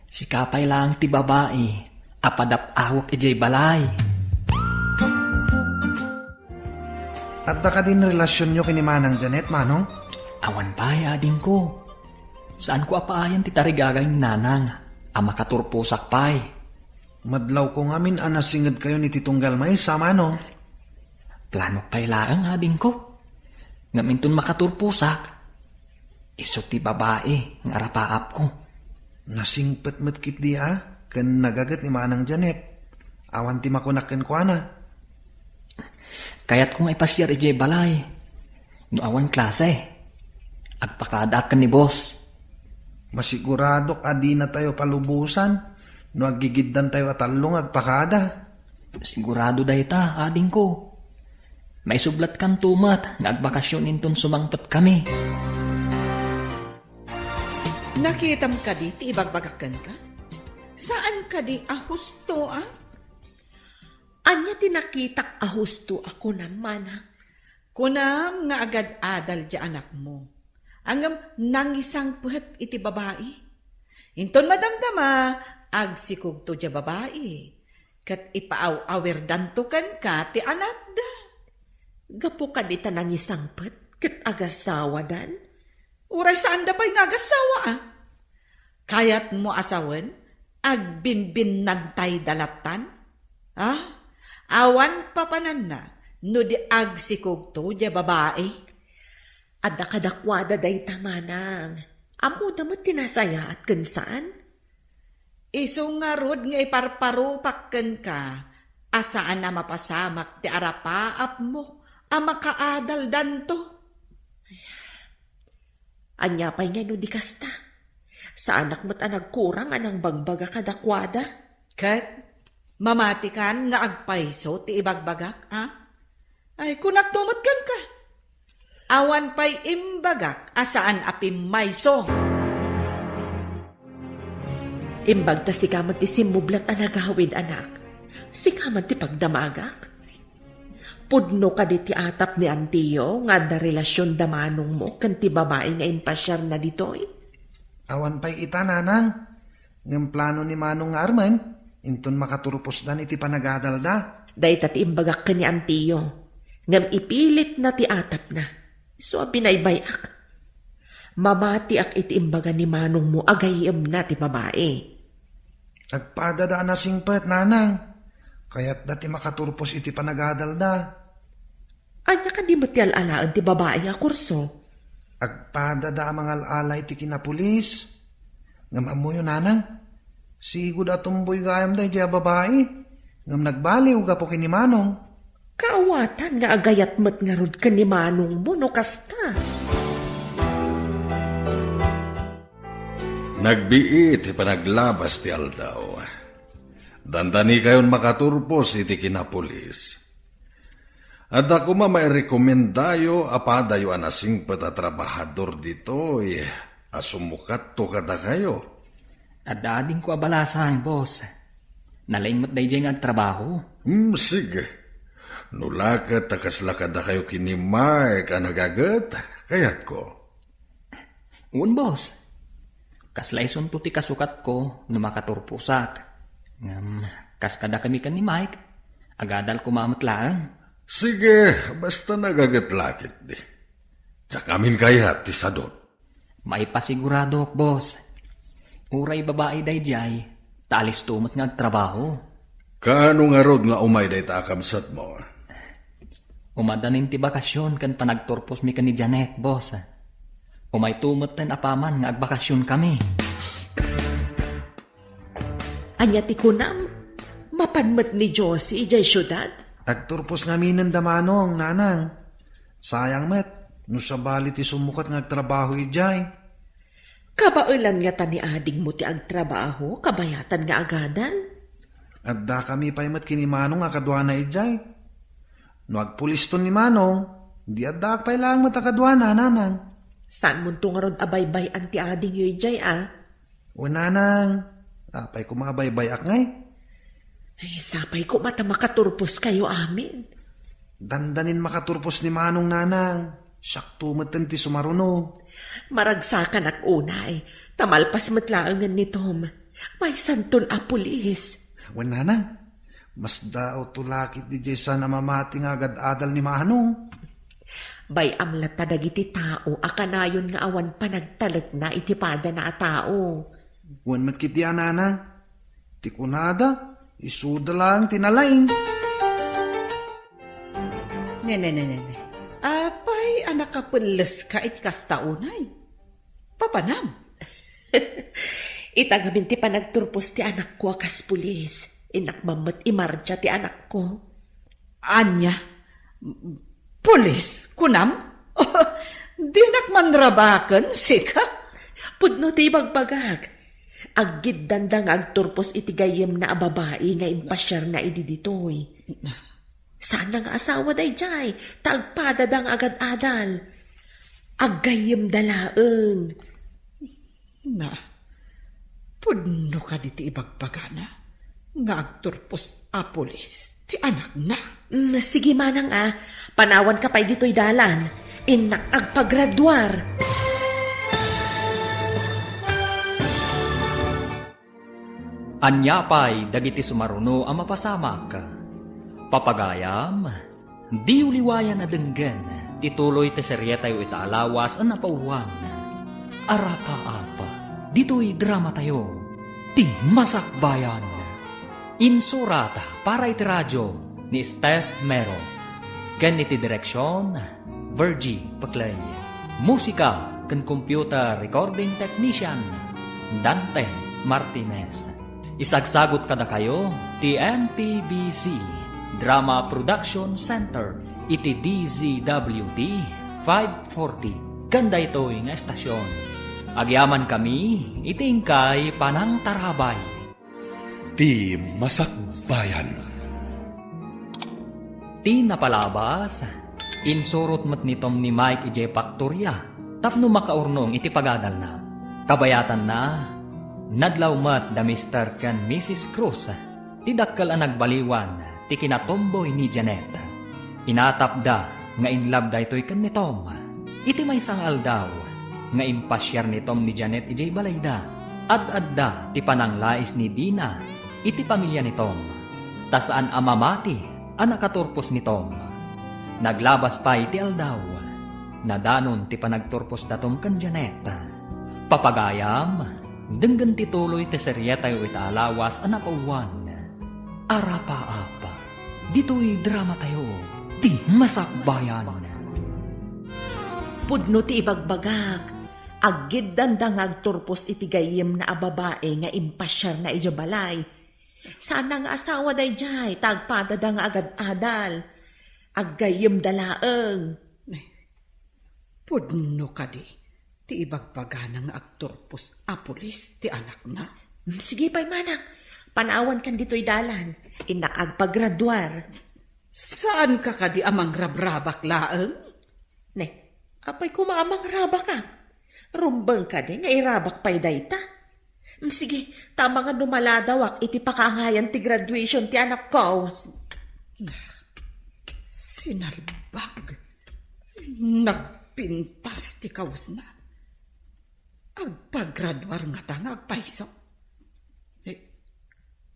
Sika pay laeng ti babai a padap-awek idiay balay. Adda kadin relasionyo ken ni Manang Janet, Manong? Awan pay, adingko. Saanko a paayan ti tarigagay ni Nanang a makaturposak pay. Madlawko ngamin a nasingedkayon iti tunggal maysa, Manong. Planok pay laeng, adingko. Ngem inton makaturposak, isu ti babai nga arapaapko. Nasingpet met ketdi a ken nagaget ni Manang Janet. Awan ti makunak kenkuana. Kayatko nga ipasiar idiay balay. No awan klase, agpakadaak ken ni boss. Masiguradok a dinatayo palubosan no aggigiddantayo a tallo nga agpakada. Sigurado dayta, adingko. Maisublatkanto met nga agbakasyon inton sumangpetkami. Nakitam kadi ti ibagbagak kenka? Saan kadi a husto, a? Ania ti nakitak a husto a kunam, Manang? Kunam nga agad-adal ti anakmo. Ngem nangisangpet iti babai. Inton madamdama, agsikogto ti babai, ket ipaaw-awirdanto kenka ti anakda. Gapu kadi ta nangisangpet ket agasawadan? Uray saanda pay nga agasawa, a? Kayatmo a sawen, agbinbinnantayda lattan? A? Awan papananna no di agsikogto ti babai? Adda kadakuada dayta, Manang. Ammoda met ti nasayaat ken saan. Isu ngarud nga iparparupak kenka a saan a mapasamak ti arapaapmo a makaadaldanto. Ania pay ngay no di kasta? Saanak met a nagkurang a nangbagbaga kadakuada. Ket mamatikan nga agpayso ti ibagbagak, a? Ay, kunakto met kenka. Awan pay imbagak a saan a pimmayso. Imbag ta sika met ti simmublat a nagawid, anak. Sika met ti pagdamagak. Pudno kadi ti atap ni Antiyo nga adda relasion da manongmo ken ti babai nga impasiarna ditoy? Awan pay ita, Nanang. Ngem plano ni Manong nga armen, inton makaturposdan iti panagadalda. Dayta ti imbagak ken ni Antiyo, ngem ipilitna ti atapna. Isu a binaybay-ak. Mamatiak iti imbaga ni manongmo a gayyemna ti babai. Agpadada a nasingpet, Nanang. Kayatda ti makaturpos iti panagadalda. Ania kadi met ti al-alaen ti babai nga kurso? Agpadada a mangal-ala iti kinapulis. Ngem ammoyo, Nanang, sigud a tumboy gayam daydiay a babai. Ngem nagbaliw gapu ken ni Manong. Kaawatan nga agayat met ngarud ken ni manongmo no kasta. Nagbiit ti panaglabas ti aldaw. Dandanikayon makaturpos iti kinapulis. Adda koma mairekomendayo a padayo a nasingpet a trabahador ditoy a sumukatto kadakayo. Adda adingko a balasang, boss. Nalaing met daydiay nga agtrabaho. Hmm, sige. No la ket ta kasla kadakayo ken ni Mike a nagaget, kayatko. Wen, boss. Kasla isunto ti kasukatko no makaturposak. Ngem, kas kadakami ken ni Mike, agadal koma met laeng. Sige, basta nagaget la ketdi. Diak amin kayat ti sadot. Maipasiguradok, boss. Uray babai daydiay, ta alisto met nga agtrabaho. Kaano ngarud nga umay dayta a kabsatmo? Umadanin ti bakasion ken panagturposmi ken ni Janet, boss. Umayto metten apaman nga agbakasionkami. Ania ti kunam? Mapan met ni Josie idiay siudad? Agturpos ngaminen da manong, Nanang. Sayang met, no sabali ti sumukat nga agtrabaho idiay. Kabaelan ngata ni adingmo ti agtrabaho, kabayatan nga agadal? Addakami pay met ken ni Manong a kaduana idiay. No agpuliston ni Manong, di addaak pay laeng met a kaduana, Nanang. Saanmonto ngarud a baybay-an ti adingyo idiay, a? Wen, Nanang, apay koma a baybay-ak ngay? Ay, sapay koma ta makaturposkayo amin. Dandanin makaturpos ni Manong, Nanang. Siakto metten ti sumaruno. Maragsakanak unay, ta malpas met laengen ni Tom. Maysanton a pulis. Wen, Nanang, masdaawto la ketdi diay saan a mamati nga agad-adal ni Manong. Bay-am latta dagiti tao a kanayon nga awan panagtalekna iti padana a tao. Wen met ketdi a, Nanang, ti kunada, isuda laeng ti nalaing. Ne, ne, ne, ne, ne. Apay a nakapelleska iti kasta unay? Papanam? Ita ngamin ti panagturpos ti anakko a kas pulis. Innak man met imartsia ti anakko. Ania? Pulis, kunam? Dinak manrabaken, sika? Pudno ti ibagbagak. Aggiddanda nga agturpos iti gayyemna a babai nga impasiarna idi ditoy. Saanna nga asawa daydiay, ta agpadada nga agad-adal. Aggayyemda laeng. Na, pudno kadi ti ibagbagana nga agturpos a pulis ti anakna? Mm, sige manang a, panawanka pay ditoy dalan. Innak agpagraduar. Ania pay dagiti sumaruno a mapasamak? Papagayam, diyo liwayan a denggen ti tuloy ti serietayo ita a lawas a napauloan. Arapaap, ditoy dramatayo, Ti Masakbayan. Insurat para iti radio ni Steph Mero, ken iti direksion, Virgie Paclay. Musika ken computer recording technician, Dante Martinez. Isagsagut kadakayo ti M P B C Drama Production Center iti D Z W T five forty ken daytoy nga estasion. Agyamankami iti inkay panangtarabay. Ti Masakbayan. Ti napalabas, insurot met ni Tom ni Mike idiay paktoria tapno makaurnong iti pagadalna. Kabayatanna, nadlaw met da Mister ken Missus Cruz, ti dakkel a nagbaliwan ti kinatomboy ni Janet. Inatapda nga inlab daytoy ken ni Tom. Iti maysa nga aldaw nga impasiar ni Tom ni Janet idiay balayda, ad-adda ti pananglais ni Dina iti pamilia ni Tom, ta saan a mamati a nakaturpos ni Tom. Naglabas pay ti aldaw, nadanon ti panagturpos da Tom ken Janet. Papagayam, denggen ti tuloy ti serietayo ita a lawas a napauwan. Arapaap, ditoy dramatayo, Ti Masakbayan. Pudno ti ibagbagak, aggiddanda nga agturpos iti gayyemna a babai nga impasiarna idiay balay. Saanna nga asawa daydiay, ta agpadada nga agad-adal. Aggayyemda laeng. Pudno kadi ti ibagbagana nga agturpos a pulis ti anakna? Mm, sige pay, manang. Panawankan ditoy dalan. Innak agpagraduar. Saanka kadi a mangrabrabak laeng? Ne, apay koma a mangrabakak? Rumbeng kadi nga irabak pay dayta? Mm, sige, ta amangan no maladawak iti pakaangayan ti graduation ti anakko. Sinalbag. Nagpintas ti kawesna. Agpagraduar ngata nga agpayso. Eh,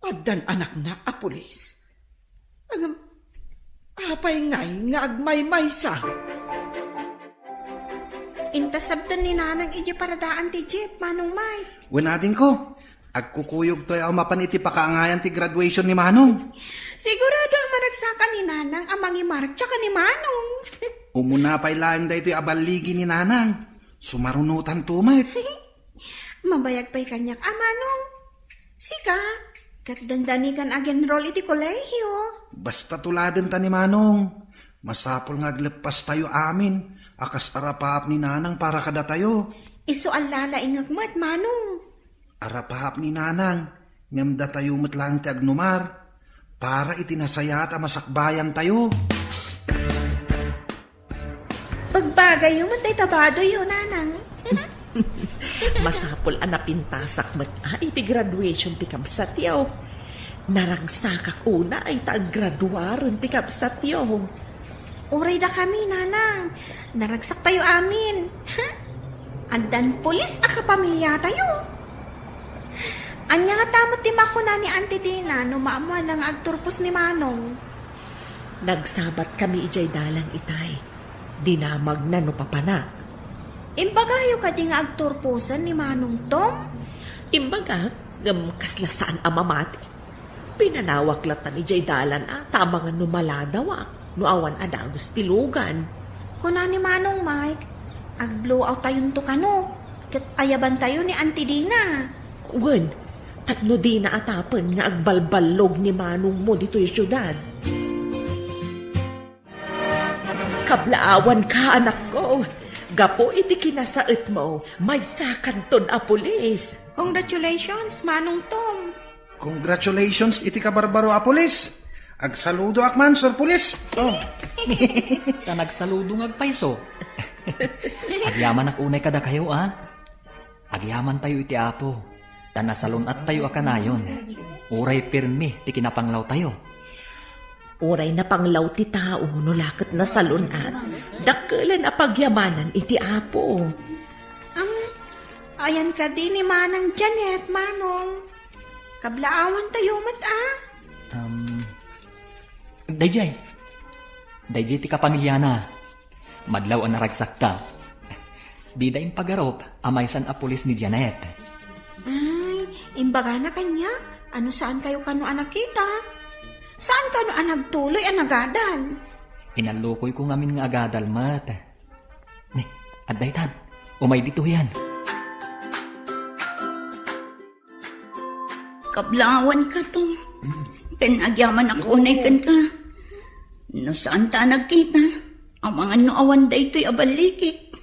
addan anakna a pulis. Ngem, apay ngay nga agmaymaysa? Intasabtan ni Nanang idiay paradaan ti jeep, Manong Mike. Wen, adingko, agkukuyogtoy a mapan iti pakaangayan ti graduation ni Manong. Sigurado a maragsakan ni Nanang a mangimartsa ken ni Manong. Umuna pay laeng daytoy a balligi ni Nanang. Sumarunotanto met. Mabayag pay kaniak a, Manong. Sika, ket dandani kan ag-enroll iti kolehio. Basta tuladenta ni Manong. Masapul nga agleppastayo amin a kas arapaap ni Nanang para kadatayo. Isu a lalaingek met, Manong. Arapaap ni Nanang, ngem datayo met laeng ti agnumar para iti nasayaat a masakbayantayo. Pagbagayyo met dayta badoyyo, Nanang. Masapul a napintasak met a iti graduation ti kabsatyo. Naragsakak unay ta aggraduaren ti kabsatyo. Uray dakami, nanang. Naragsaktayo amin. Addan pulis a kapamiliatayo. Ania ngata met ti makuna ni Auntie Dina no maammoanna nga agturpos ni Manong? Nagsabatkami idiay dalan itay. Dinamagna no papana. Imbagayo kadi nga agturposen ni Manong Tom? Imbagak, ngem kasla saan a mamati. Pinanawak latta idiay dalan a, ta amangan no maladawak, no awan a dagus ti lugan. Kuna ni Manong Mike, ag-blowout tayonto kano, ket ayabantayo ni Auntie Dina. Wen, tapno dina atapen nga agbalballog ni manongmo ditoy siudad. Kablaawanka, anakko. Gapu iti kinasaetmo, maysakanton a pulis. Congratulations, Manong Tom. Congratulations iti kabarbaro a pulis. Agsaludoak man, Sir Pulis. Oh. Ta nagsaludo nga agpayso. Agyamanak unay kadakayo, a. Agyamantayo iti Apo, ta nasalun-attayo a kanayon. Uray pirmi ti kinapanglawtayo. Uray napanglaw ti tao no la ket nasalun-at, dakkelen a pagyamanan iti Apo. Am, ayan kadi ni Manang Janet, Manong. Kablaawantayo met, a? Um, dayjay. Dayjay ti kapamiliana. Madlaw a naragsakta. Dida impagarup a maysan a pulis ni Janet. Ay, imbagana kaniak, a no saankayo kano a nakita. Saan kano a nagtuloy a nagadal? Inallukoyko ngamin nga agadal met. Ni, adda itan. Umay ditoyan. Kablaawanka, Tom. Ken agyamanak unay kenka. No saanta a nagkita, amangan no awan daytoy a balligik.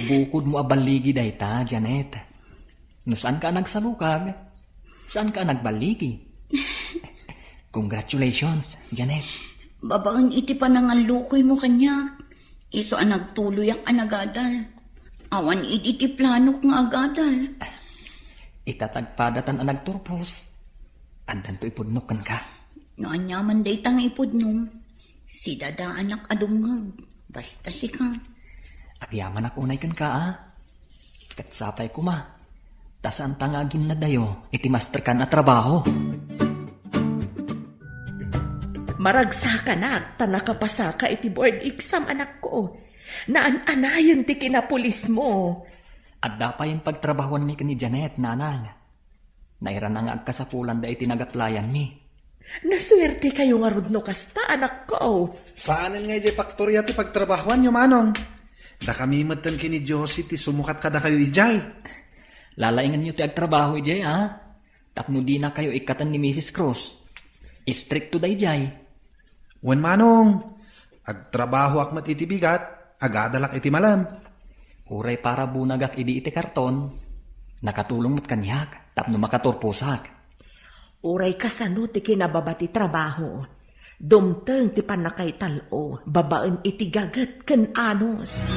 Bukodmo a balligi dayta, Janet. No saanka a nagsalukag, saanka a nagballigi. Congratulations, Janet. Babaen iti panangallukoymo kaniak, isu a nagtuloyak a nagadal. Awan idi ti planok nga agadal. Ita ta agpadatan a nagturpos, addanto ipudnok kenka. No aniaman dayta nga ipudnom, sidadaanak a dumngeg, basta sika. Agyamanak unay kenka, a. Ket sapay koma, ta saanta nga aginnadayo iti masterkan a trabaho. Maragsakanak ta nakapasaka iti board exam, anakko. Naan-anayen ti kinapulismo. Adda payen pagtrabahuanmi ken ni Janet, nanang. Nairana nga agkasapulanda iti nagaplayanmi. Nasuertekayo ngarud no kasta, anakko. Saanen nga idiay faktoria ti pagtrabahuanyo, manong. Dakami metten ken ni Josie ti sumukat kadakayo idiay. Lalainganyo ti agtrabaho idiay, a? Tapno dinakayo ikkaten ni Misis Cruz. Istrikto daydiay. Wen, manong, agtrabahoak met iti bigat, agadalak iti malem. Uray para bunagak idi iti karton, nakatulong met kaniak tapno makaturposak. Uray kasano ti kinababa ti trabaho, dumteng ti pannakaital-o babaen iti gaget ken anus.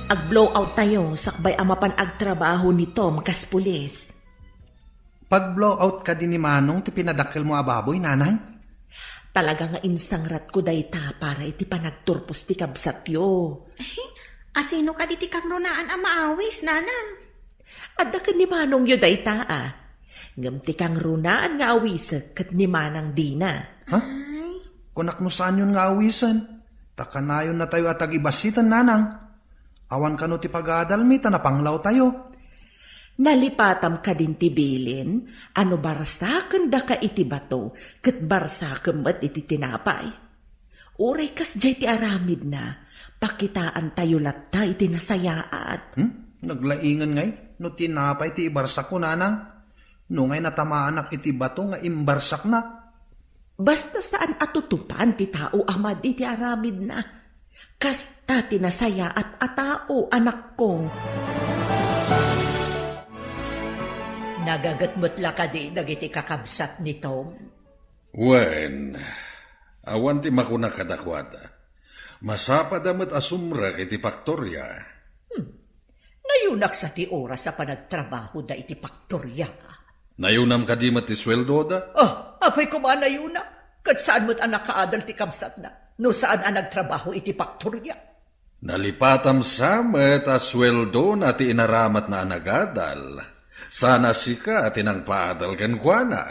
Ag-blowout tayo sakbay a mapan agtrabaho ni Tom kas pulis. Pag-blowout kadi ni Manong ti pinadakkelmo a baboy, nanang? Talaga nga insangratko dayta para iti panagturpos ti kabsatyo. Asino kadi ti kangrunaan a maawis, nanang? Adda ken ni Manongyo dayta, a. Ngem ti kangrunaan nga awisek ket ni Manang Dina. Ha? Ay. Kunak no saanyon nga awisen. Ta kanayonnatayo a tagibassiten, nanang. Awan kano ti pagadalmi ta napanglawtayo. Nalipatam kadin ti bilin a no barsakendaka iti bato, ket barsakem met iti tinapay. Uray kasdiay ti aramidna, pakitaantayo latta iti nasayaat. Hmm? Naglaingen ngay no tinapay ti ibarsakko, nanang. No ngay natamaanak iti bato nga imbarsakna. Basta saan a tutupan ti tao a madi ti aramidna. Kasta ti nasayaat a tao, anakko. Nagaget met la kadi dagiti kakabsat ni Tom? Wen, awan ti makuna kadakuada. Masapada met a sumrek iti faktoria. Hmm. Nayunak sa ti oras a panagtrabahoda iti faktoria. Nayunam kadi met ti sueldoda? Ah, apay koma nayunak. Ket saan met a nakaadal ti kabsatna no saan a nagtrabaho iti paktoria. Nalipatam sa met a sueldona ti inaramatna a nagadal, sana sika ti nangpaadal kenkuana.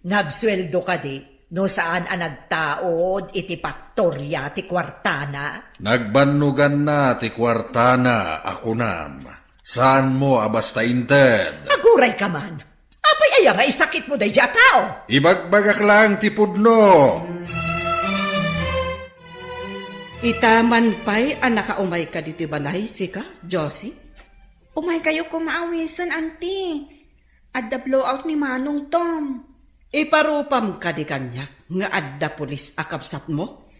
Nagsueldo kadi no saan a nagtaud iti paktoria ti kuartana? Nagbannoganna ti kuartana a kunam. Saanmo a basta inted? Aguray ka man. Apay aya nga isakitmo daydi a tao? Ibagbagak laeng ti pudno. Ita man pay a nakaumayka ditoy balay, sika, Josie? Umaykayo koma awisen, Auntie. Adda blowout ni Manong Tom. Iparupam kadi kaniak nga adda pulis a kabsatmo?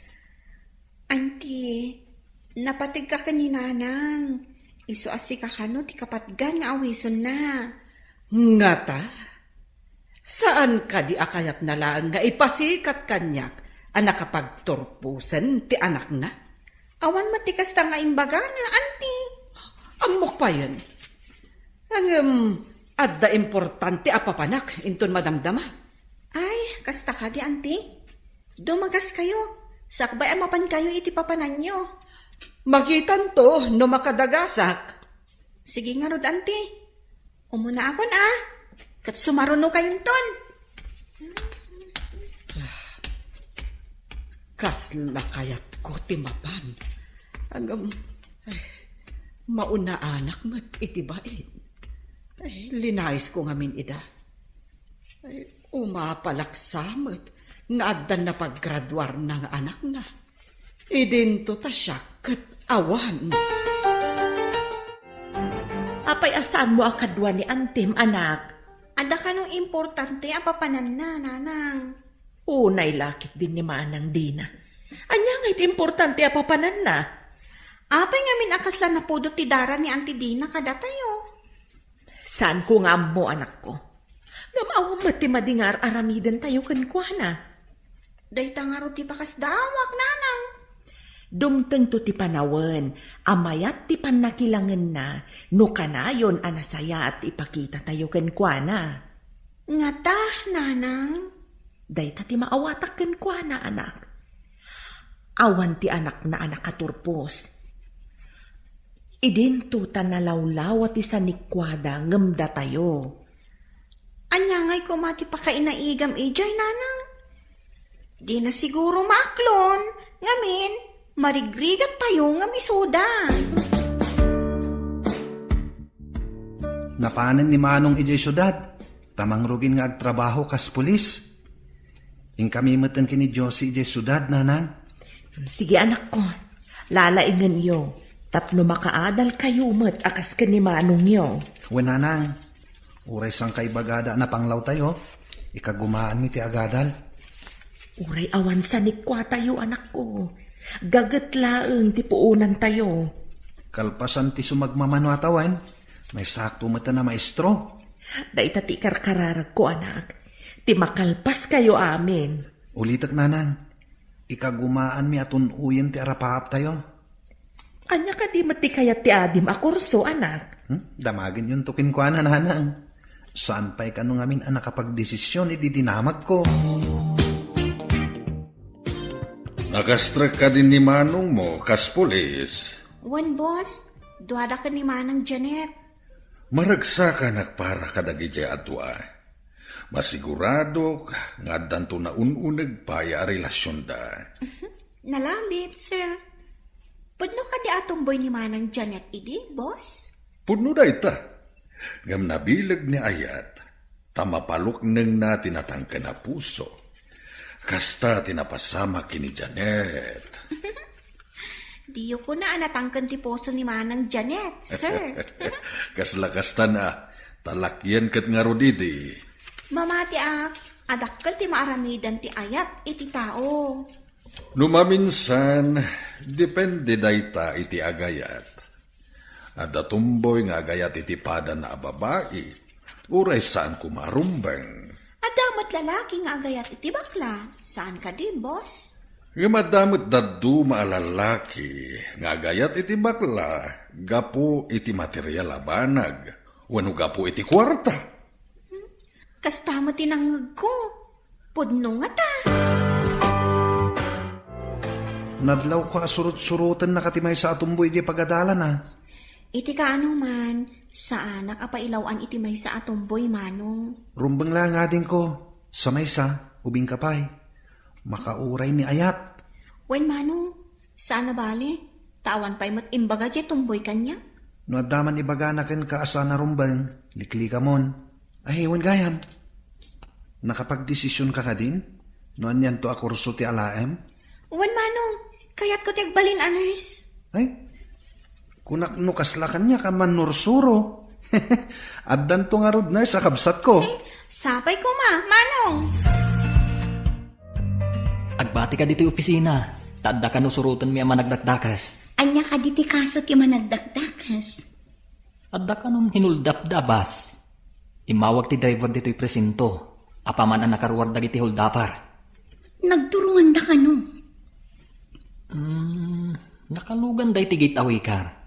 Auntie, napategka ken ni Nanang. Isu a sika kano ti kapatgan nga awisenna. Ngata? Saan kadi a kayatna laeng nga ipasikat kaniak a nakapagturposen ti anakna? Awan met ti kasta nga imbagana, Auntie. Ammok payen. Ngem, adda importante a papanak inton madamdama. Ay, kasta kadi, Auntie? Dumagaskayo. Sakbay a mapankayo iti papananyo. Makitanto no makadagasak. Sige ngarud, Auntie. Umunaakon, a. Ket sumarunokayonton. Kasla kayatko ti mapan. Ngem, ay, maunaanak met iti bain. Ay, linaisko ngamin ida. Ay, umapalak sa met nga addan napaggraduarna nga anakna. Idinto ta siak ket awan. Apay a saanmo a kadua ni Antim, anak? Adda kano importante a papananna, Nanang? Unay la ketdin ni Manang Dina. Ania ngay ti importante a papananna? Apay ngamin a kasla napudot ti dara ni Auntie Dina kadatayo? Saanko nga ammo, anakko. Ngem awan met ti madi nga ar-aramidentayo kenkuana. Dayta ngarud ti pakasdaawak, Nanang. Dumtengto ti panawen a mayat ti pannakilangenna no kanayon a nasayaat ti ipakitatayo kenkuana. Ngata, Nanang? Dayta ti maawatak kenkuana, anak. Awan ti anakna a nakaturpos. Idinto ta nalawlawa ti sanikuada ngem datayo. Ania ngay koma ti pakainaigam idiay, Nanang? Dina siguro maaklon, ngamin, marigrigattayo ngem isuda. Napanen ni Manong idiay siudad, ta mangrugin nga agtrabaho kas pulis. Inkami met ken ni Josie idiay siudad, Nanang. Sige, anakko. Lalaingenyo, tapno makaadalkayo met a kas ken ni manongyo. Wen, Nanang. Uray saan kaibagada a napanglawtayo, ikagumaanmi ti agadal. Uray awan sanikuatayo, anakko. Gaget laeng ti puonantayo. Kalpasan ti sumagmamano a tawen, maysakto met a maestro. Dayta ti ikarkararagko, anak. Ti makalpaskayo amin. Ulitek, Nanang. Ikagumaanmi a tun-oyen ti arapaaptayo. Ania kadi met ti kayat ti adim a kurso, anak? Hmm? Damagenyonto kenkuana, Nanang. Saan pay kano ngamin a nakapagdesisyon idi dinamagko. Nakastrek kadi ni manongmo kas pulis? Wen, boss. Duada ken ni Manang Janet. Maragsakanak para kadagidiay a dua. Masiguradok nga addanto naun-uneg pay a relasionda. Mhm. Nalabit, sir. Pudno kadi a tumboy ni Manang Janet idi, boss? Pudno dayta. Ngem nabileg ni Ayat, ta mapaluknengna ti natangken a puso. Kasta ti napasamak ken ni Janet. Diyo kuna a natangken ti puso ni Manang Janet, sir. Kasla kastan a, ta lakyen ket ngarud idi. Mamatiak a dakkel ti maaramidan ti ayat iti tao. No maminsan, depende dayta iti agayat. Adda tumboy nga agayat iti padana a babai, uray saan koma a rumbeng. Adda met lalaki nga agayat iti bakla, saan kadi, boss? Ngem adda met dadduma a lalaki nga agayat iti bakla gapu iti material a banag wenno gapu iti kuarta. Kasta met ti nangngegko. Pudno ngata. Nadlawko a surot-surotennak ti maysa a tumboy idiay pagadalana. Iti kaano man, saanak a pailaw-an iti maysa a tumboy, Manong. Rumbeng la ngarud kenka. Sa maysa, ubingka pay. Makauray ni ayat. Wen, Manong, saan a bale. Ta awan pay met imbaga diay tumboy kaniak. No adda man ibagana kenka a saan a rumbeng, liklikamon. Ay, wen gayam. Nakapagdesisionka kadin? No anianto a kurso ti alaem? Wen, Manong, kayatko ti agbalin a nurse. Ay, kunak no kasla kaniak a mannursuro. Addanto ngarud nurse a kabsatko. Eh, sapay koma, Manong. Agbatika ditoy opisina, ta adda kano surotenmi a managdakdakes. Ania kadi ti kaso ti managdakdakes? Adda kanon hinuldapda a bus. Immawag ti driver ditoy presinto, apaman a nakaruar dagiti huldapper. Nagturonganda kano? Hmm, nakaluganda iti gateway car.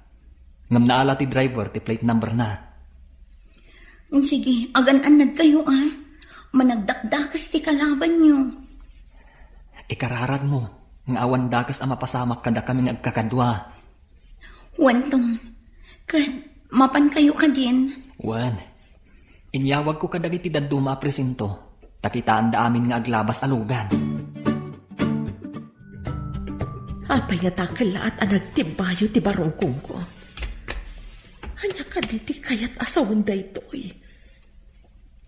Ngem naala ti driver ti plate number na. Sige, agan-annadkayo, a. Managdakdakes ti kalabanyo. Ikararagmo nga awan dakes a mapasamak kadakami nga agkakadua. Wen, Tom, ket mapankayo kadin? Wen, inyawagko kadagiti dadduma a presinto, ta kitaanda amin nga aglabas a lugan. Apay nga dakkellaat a nagtibbayo ti barukongko? Ania kadi ti kayat a sawen daytoy?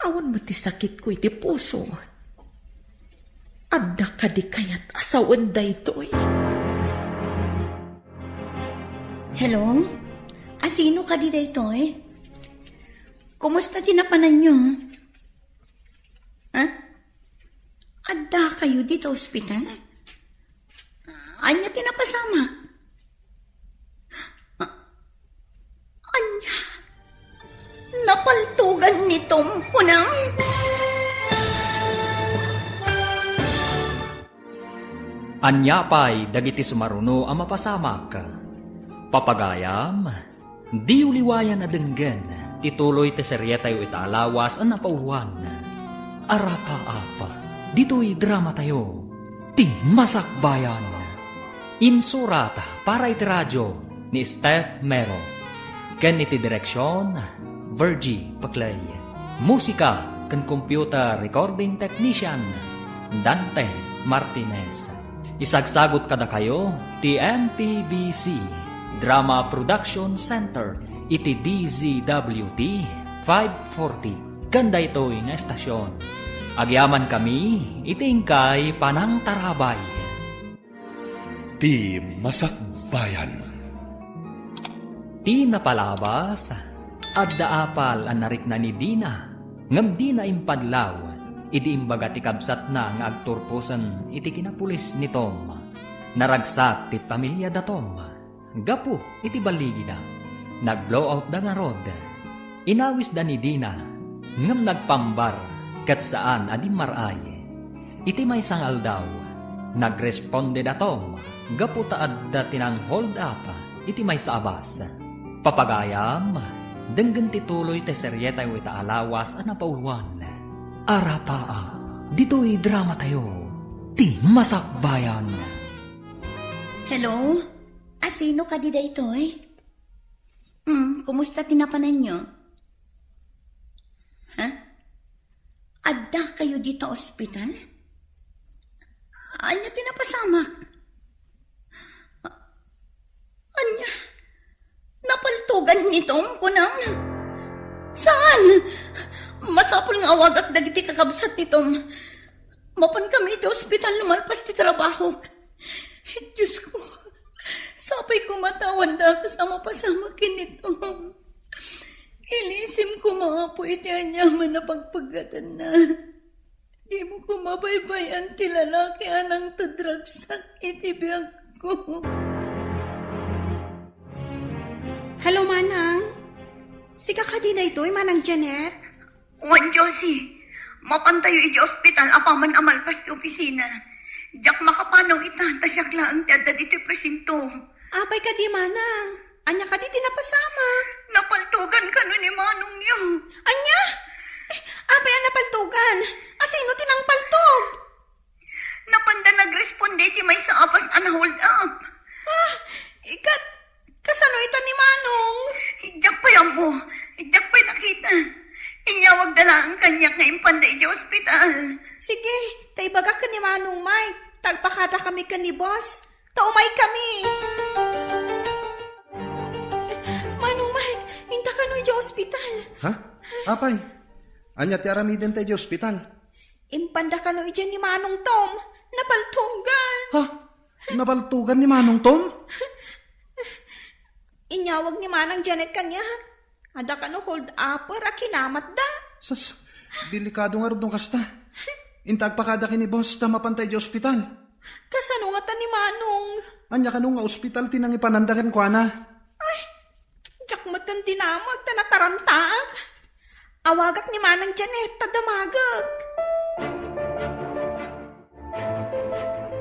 Awan met ti sakitko iti puso. Adda kadi kayat a sawen daytoy? Hello? Asino kadi daytoy? Kumusta ti napananyo? Ha? Adda kayo dita ospital? Ania ti napasamak? A-, ania? Napaltogan ni Tom, kunam? Ania pay dagiti sumaruno a mapasamak? Papagayam, diyo liwayan a denggen ti tuloy ti serietayo ita a lawas a napauluan. Arapaap, ditoy dramatayo, ti Masakbayan. Insurat para iti radio ni Steph Mero, ken iti direksion, Virgie Paclay. Musika ken computer recording technician, Dante Martinez. Isagsagut kadakayo ti M P B C Drama Production Center iti D Z W T five forty ken daytoy nga estasion. Agyamankami iti inkay panangtarabay. Ti Masakbayan. Ti napalabas, adda apal a narikna ni Dina, ngem dina impadlaw idi imbaga ti kabsatna nga agturposen iti kinapulis ni Tom. Naragsak ti pamiliada Tom gapu iti balligida. Nag-blowout da ngarud. Inawisda ni Dina, ngem nagpambar ket saan a dimmar-ay. Iti maysa nga aldaw, nagresponde da Tom gapu ta adda ti nang-hold up iti maysa a bus. Papagayam, denggen ti tuloy ti serietayo ita a lawas a napauluan. Arapaap, ditoy dramatayo, ti Masakbayan. Hello? Asino kadi daytoy? Hmm, kumusta ti napananyo? Ha? Adda kayo dita ospital? Ania ti napasamak? Ania? Napaltogan ni Tom, kunam? Saan? Masapul nga awagak dagiti kakabsat ni Tom. Mapan kami iti ospital no malpas ti trabahok. Diosko, sapay koma ta awan dakes a mapasamak ken ni Tom. Ilisim koma, Apo, iti aniaman a pagpaggatanna. Dimo koma baybay-an ti lalaki a nangted ragsak iti biagko. Hello, Manang. Sika kadi daytoy, Manang Janet? Wen, Josie, mapantayo idiay ospital apaman a malpas ti opisina. Diak makapanaw ita, ta siak laeng ti adda ditoy presinto. Apay kadi, Manang? Ania kadi ti napasamak? Napaltogan kano ni manongyo. Ania? Eh, apay a napaltogan? Asino ti nangpaltog? Napanda nagresponde iti maysa a bus a na-hold up. Saan kaniak nga impanda idiay ospital? Sige, ta ibagak ken ni Manong Mike, ta agpakadakami ken ni Boss, ta umaykami. Manong Mike, inta kano idiay ospital? Ha? Apay, ania ti aramidenta idiay ospital? Impanda kano idiay ni Manong Tom, napaltugan. Ha? Napaltugan ni Manong Tom? Inyawag ni Manang Janet kaniak. Adda kano hold upper a kinamatda. Sus, delikado ngarud no kasta. Inta agpakada ken ni Boss ta mapanta idiay ospital. Kasano ngata ni Manong? Ania kano nga ospital ti nangipananda kenkuana? Ay, diak met ken dinamag ta natarantaak. Awagak ni Manang Janet ta damagek.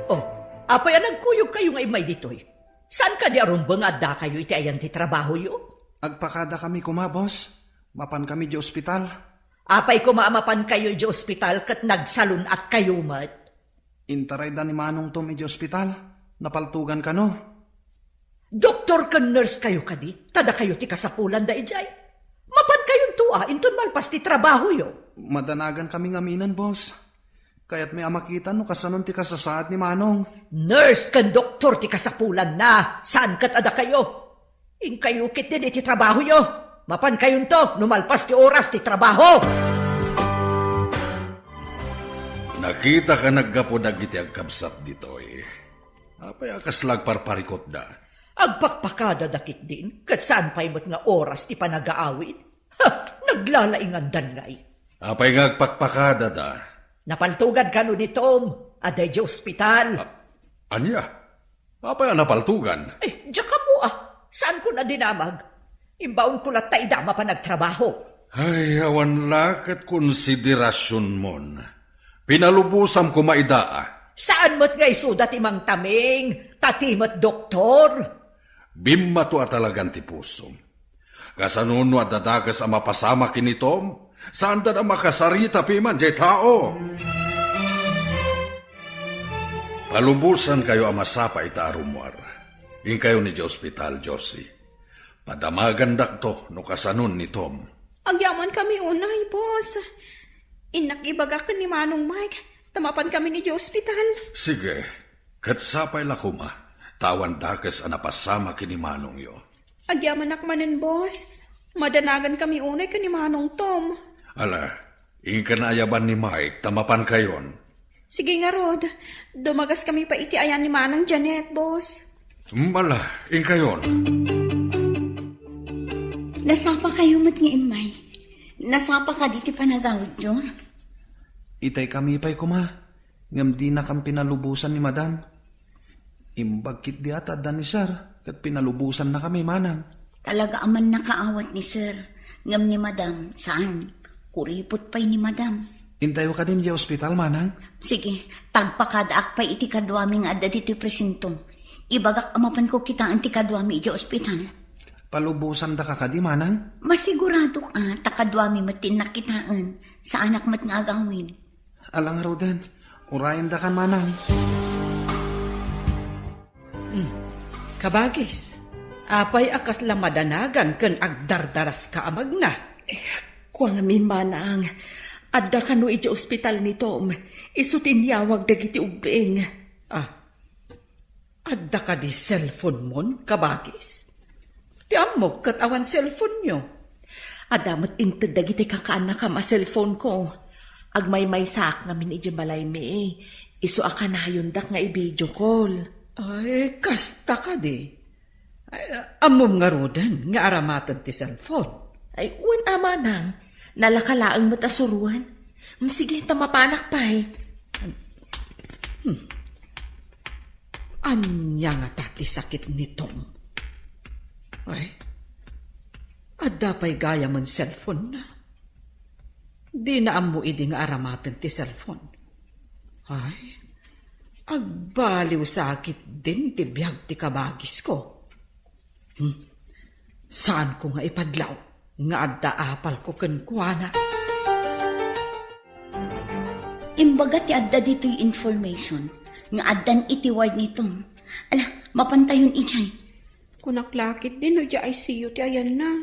Oh, apay a nagkuyogkayo nga immay ditoy? Saan kadi a rumbeng nga addakayo iti ayan ti trabahoyo? Agpakadakami koma, boss. Mapankami idiay ospital. Apay koma a mapankayo idiay ospital ket nagsalun-atkayo met? Intarayda ni Manong Tom idiay ospital. Napaltugan kano. Doktor ken nurse kayo kadi? Ta dakayo ti kasapulanda idiay. Mapankayonto a inton malpas ti trabahoyo. Madanagankami ngamin, boss. Kayatmi a makita no kasanon ti kasasaad ni Manong. Nurse ken doktor ti kasapulanna, saan ket a dakayo. Inkayo ketdin iti trabahoyo. Mapankayonto no malpas ti oras ti trabaho. Nakita ka naggapu dagiti agkabsat ditoy. Apay a kasla agparparikutda? Agpakpakadada ketdin, ket saan pay met nga oras ti panagaawid. Ha! Naglalaingandan ngay. Apay nga agpakpakadada? Napaltugan kano ni Tom, adda idiay ospital. A-, ania? Apay a napaltugan? Eh, diak ammo a. Saanko a dinamag? Imbaonko latta ida mapan agtrabaho. Ay, awan la ket konsiderasionmon. Pinalubosam koma ida a. Saan met nga isuda ti mangtaming, ta ti met doktor? Bimmato a talagan ti pusom. Kasano no adda dakes a mapasamak ken ni Tom? Saanda a makasarita piman diay tao. Palubosankayo a masapa ita a rummuar. Inkayon idiay ospital, Josie. Padamagandakto no kasanon ni Tom. Agyamankami unay, boss. Innak ibagak ken ni Manong Mike, ta mapankami idiay ospital. Sige, ket sapay la koma, ta awan dakes a napasamak ken ni Manongyo. Agyamanak manen, boss. Madanagankami unay ken ni Manong Tom. Ala, inka naayaban ni Mike ta mapankayon. Sige ngarud, dumagaskami pay iti ayan ni Manang Janet, boss. Ala, inkayon. Nasapakayo met nga immay. Nasapa kadi ti panagawidyo? Itaykami pay koma, ngem dinakam pinalubosan ni Madam. Imbag ketdi a ta adda ni Sir, ket pinalubosannakami, Manang. Talaga a mannakaawat ni Sir, ngem ni Madam, saan. Kuripot pay ni Madam. Intayo kadin idiay ospital, Manang? Sige, ta agpakadaak pay iti kaduami nga adda ditoy presinto. Ibagak a mapanko kitaen ti kaduami idiay ospital. Palubosandaka kadi, Manang? Masiguradok a ta kaduami met ti innak kitaen. Saanak met nga agawid. Ala ngaruden, urayendakan, Manang. Hmm. Kabagis, apay a kasla madanagan ken agdardaraska a magna? Eh, kua ngamin, Manang, adda kano idiay ospital ni Tom, isu ti inyawag dagiti ubbing. Ah, adda kadi cellphone-mon, kabagis? Ti ammok ket awan cellphone-yo. Adda met inted dagiti kakaannakam a cellphone-ko. Agmaymaysaak ngamin idiay balaymi. Isu a kanayondak nga i-video call. Ay, kasta kadi. Ay, ammom ngaruden nga aramaten ti cellphone? Ay, wen a, Manang. Nalaka laeng met a suroen. Mm, sige, ta mapanak pay. Hmm. Ania ngata ti sakit ni Tom? Ay, adda pay gayamen cellphone-na. Dina ammo idi nga aramaten ti cellphone. Ay, agbaliw sa ketdin ti biag ti kabagisko. Hmm. Saanko nga ipadlaw nga adda apalko kenkuana. Imbaga ti adda ditoy information nga addan iti ward ni Tom. Ala, mapantayon idiay. Kunak la ketdin no idiay I C U ti ayanna.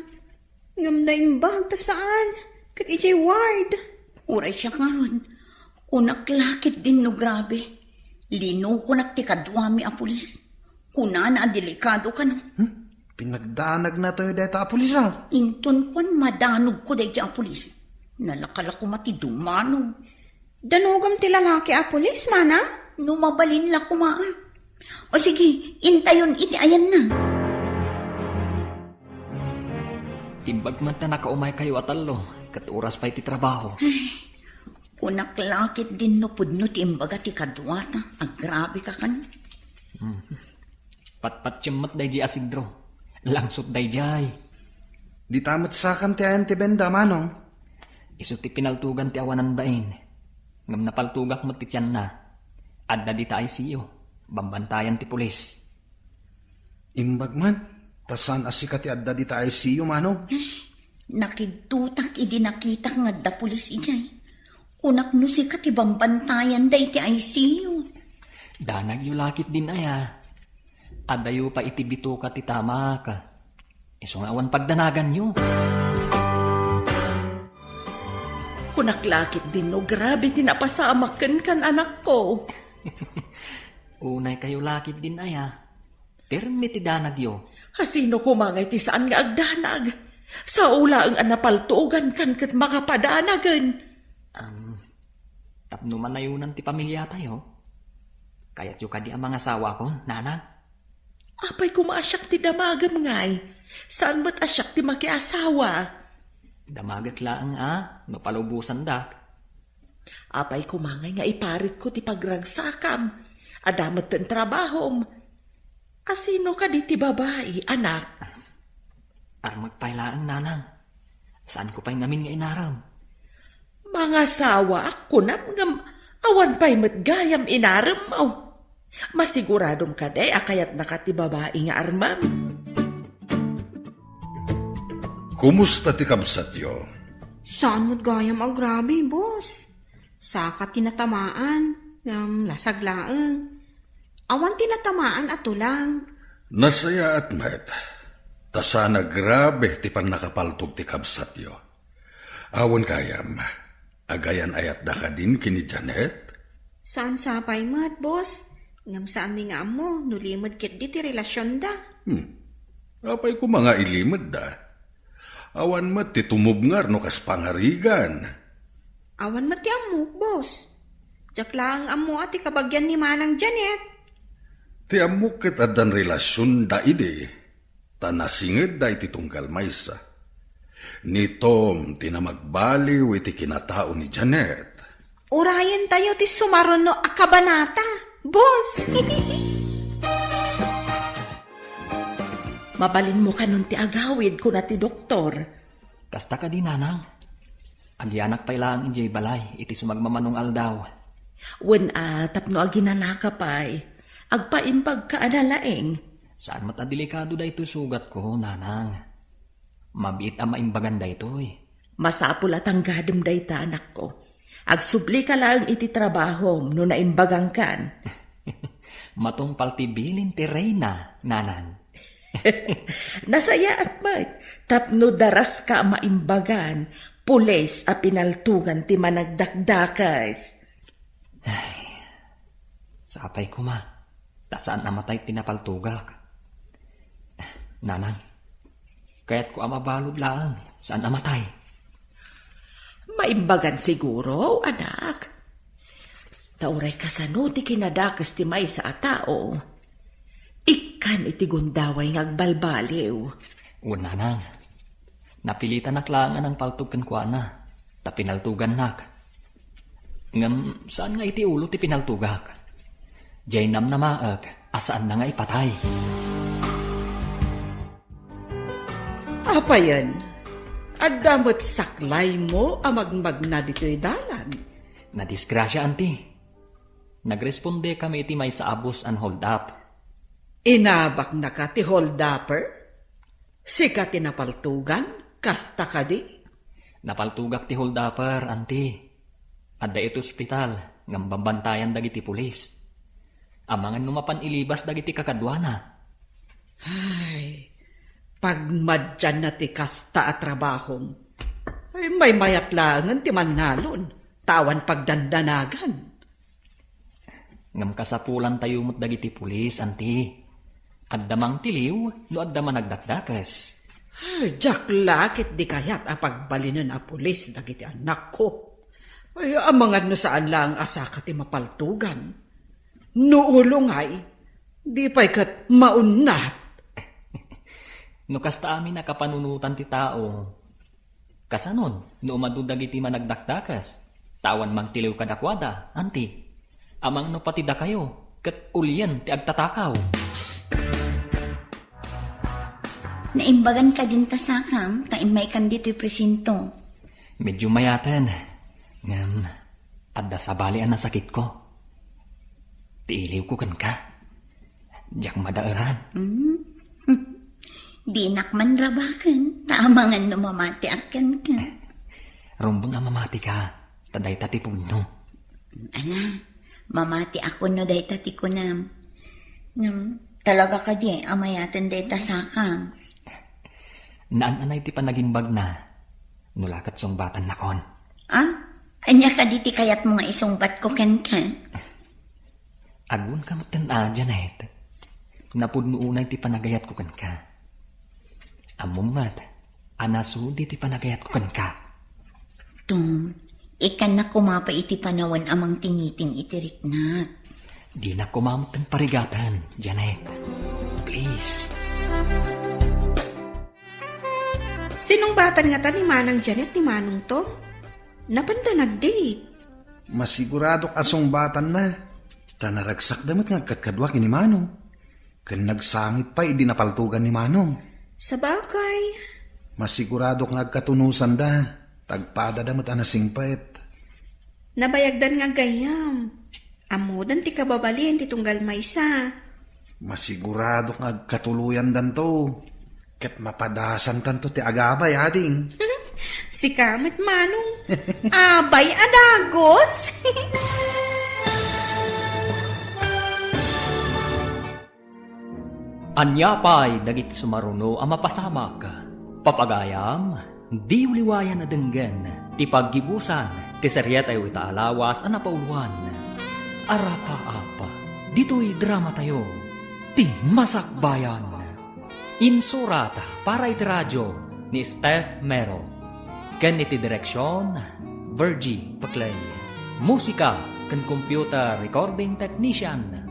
Ngem naimbag ta saan. Ket idiay ward. Uray siak ngarud. Kunak la ketdin no grabe. Linukonak ti kaduami a pulis. Kunana a delikado kano. Hmm? Pinagdanagna tayo dayta a pulis, ah. Inton kuan, madanogko daydi a pulis. Nalaka la koma ti dumanog. Danogam ti lalaki a pulis, manang? No mabalin la koma, ah. O sige, intayon iti ayanna. Imbag man ta nakaumaykayo a tallo, ket oras pay ti trabaho. Ay, kunak la ketdin no pudno ti imbaga ti kaduata, agrabeka kano. Hmm. Patpatiem met daydi a sidro. Langsot daydiay. Dita met sakam ti ayan ti benda, manong. Isu ti pinaltugan ti awanan bain. Ngem napaltugak met ti tianna. Adda dita I C U. Bambantayan ti pulis. Imbag man, ta saan a sika ti adda dita I C U, manong? Nakigtotak idi nakitak nga adda pulis idiay. Kunak no sika ti bambantayan daydi I C U. Danagyo la ketdin aya. Addayo pay iti bitoka ti tamak. Isu nga awan pagdanaganyo. Kunak la ketdin no grabe ti napasamak kenka, anakko. Unaykayo la ketdin aya. Pirmi ti danagyo. Asino koma ngay ti saan nga agdanag? Sao laeng a napaltugankan ket makapadanagen. Am, tapno manayonan ti pamiliatayo, kayatyo kadi a mangasawakon, nanang? Apay koma a siak ti damagem ngay? Saan met a siak ti makiasawa? Damagek laeng a no palubosandak. Apay koma ngay nga iparitko ti pagragsakam? Adda metten trabahom. Asino kadi ti babai, anak? Armek pay laeng, nanang. Saanko pay ngamin nga inarem. Mangasawaak, kunam, ngem awan pay met gayam inaremmo. Masiguradom kadi a kayatnaka ti babai nga armem? Kumusta ti kabsatyo? Saan met gayam agrabe, boss. Saka ti natamaan, ngem lasag laeng. Awan ti natamaan a tulang. Nasayaat met, ta saan a grabe ti pannakapaltog ti kabsatyo. Awan gayam, agayan-ayatda kadin ken ni Janet? Saan sapay met, boss. Ngem saanmi nga ammo no limed ketdi ti relasionda. Hmm. Apay koma nga ilimedda? Awan met ti tumubngar no kas pangarigan. Awan met ti ammok, boss. Diak laeng ammo a ti kabagian ni Manang Janet. Ti ammok ket addan relasionda idi, ta nasingedda iti tunggal maysa. Ni Tom ti namagbaliw iti kinatao ni Janet. Urayentayo ti sumaruno a kabanata, boss. Mabalinmo kanon ti agawid, kuna ti doktor. Kasta kadi, nanang? Agyanak pay laeng idiay balay iti sumagmamanong aldaw. Wen a, tapno aginanaka pay, agpaimbagka a nalaing. Saan met a delikado daytoy sugatko, nanang. Mabiit a maimbagan daytoy. Masapul a tanggadem dayta, anakko. Agsublika laeng iti trabahom no naimbagangkan. Matungpal ti bilin ti reyna, nanang. Nasayaat met, tapno daraska a maimbagan, pulis a pinaltugan ti managdakdakes. Ay, sapay koma, ta saan a matay ti napaltugak. Nanang, kayatko a mabalud laeng, saan a matay. Maimbagan siguro, anak. Ta uray kasano ti kinadakes ti maysa a tao, ikkan iti gundaway nga agbalbaliw. Wen, nanang, napilitanak laeng a nangpaltog kenkuana, ta pinaltugannak. Ngem saan nga iti ulo ti pinaltugak. Diay namnamaek a saanna nga ipatay. Apayen, adda met saklaymo a magmagna ditoy dalan? Nadisgrasia, anti. Nagrespondekami iti maysa a bus a hold up. Inabaknaka ti hold upper? Sika ti napaltugan, kasta kadi? Napaltugak ti hold upper, anti. Adda iti ospital, ngem bambantayan dagiti pulis. Amangan no mapan ilibas dagiti kakaduana. Ay, pagmadianna ti kasta a trabahom. Maymayat laengen ti mannalon, ta awan pagdandanagan. Ngem kasapulantayo met dagiti pulis, anti. Adda mangtiliw no adda managdakdakes. Ay, diak la ket di kayat a pagbalinen a pulis dagiti annakko. Ay, amangan no saan laeng a saka ti mapaltugan. No ulongay, di pay ket maunnat. No kasta amin a kapanunotan ti tao, kasanon no umadu dagiti managdakdakes, ta awan mangtiliw kadakuada, anti? Amangan no pati dakayo ket ulien ti agtatakaw. Naimbagan kadin ta sakam, ta immaykan ditoy presinto. Medyo mayaten, ngem adda sabali a nasakitko. Ti iliwko kenka. Diak madaeran. Hmm? Dinak man rabaken, ta amangan no mamatiak kenka. Rumbeng a mamatika, ta dayta ti pudno. Ala, mamatiak no dayta ti kunam. Ngem, talaga kadi a mayaten dayta sakam? Naan-anay ti panagimbagna, no la ket sungbatan nakon. Ah? Ania kadi ti kayatmo nga isungbatko kenka? Agunka metten a, Janet. Napudno unay ti panagayatko kenka. Ammom met a nasudi ti panagayatko kenka. Tom, ikkannak koma pay iti panawen a mangtingiting iti riknak. Dinak koma metten parigaten, Janet. Please. Sinungbatan ngata ni Manang Janet ni Manong Tom? Napanda nag-date? Masiguradok a sungbatanna. Ta naragsakda met nga agkadkadua ken ni Manong. Ken nagsangit pay idi napaltugan ni Manong. Sabagay. Masiguradok nga agkatunusanda. Ta agpadada met a nasingpet. Nabayagdan nga gayyem. Ammodan ti kababalin ti tunggal maysa. Masiguradok nga agkatuloyandanto. Ket mapadasantanto ti agabay, ading. Sika met, Manong. Abay a dagus. Ania pay dagiti sumaruno a mapasamak? Papagayam, diyo liwayan a denggen ti paggibusan ti serietayo ita a lawas a napauluan, Arapaap, ditoy dramatayo, Ti Masakbayan. Insurat para iti radio ni Steph Mero. Ken iti direksion, Virgie Paclay. Musika ken computer recording technician,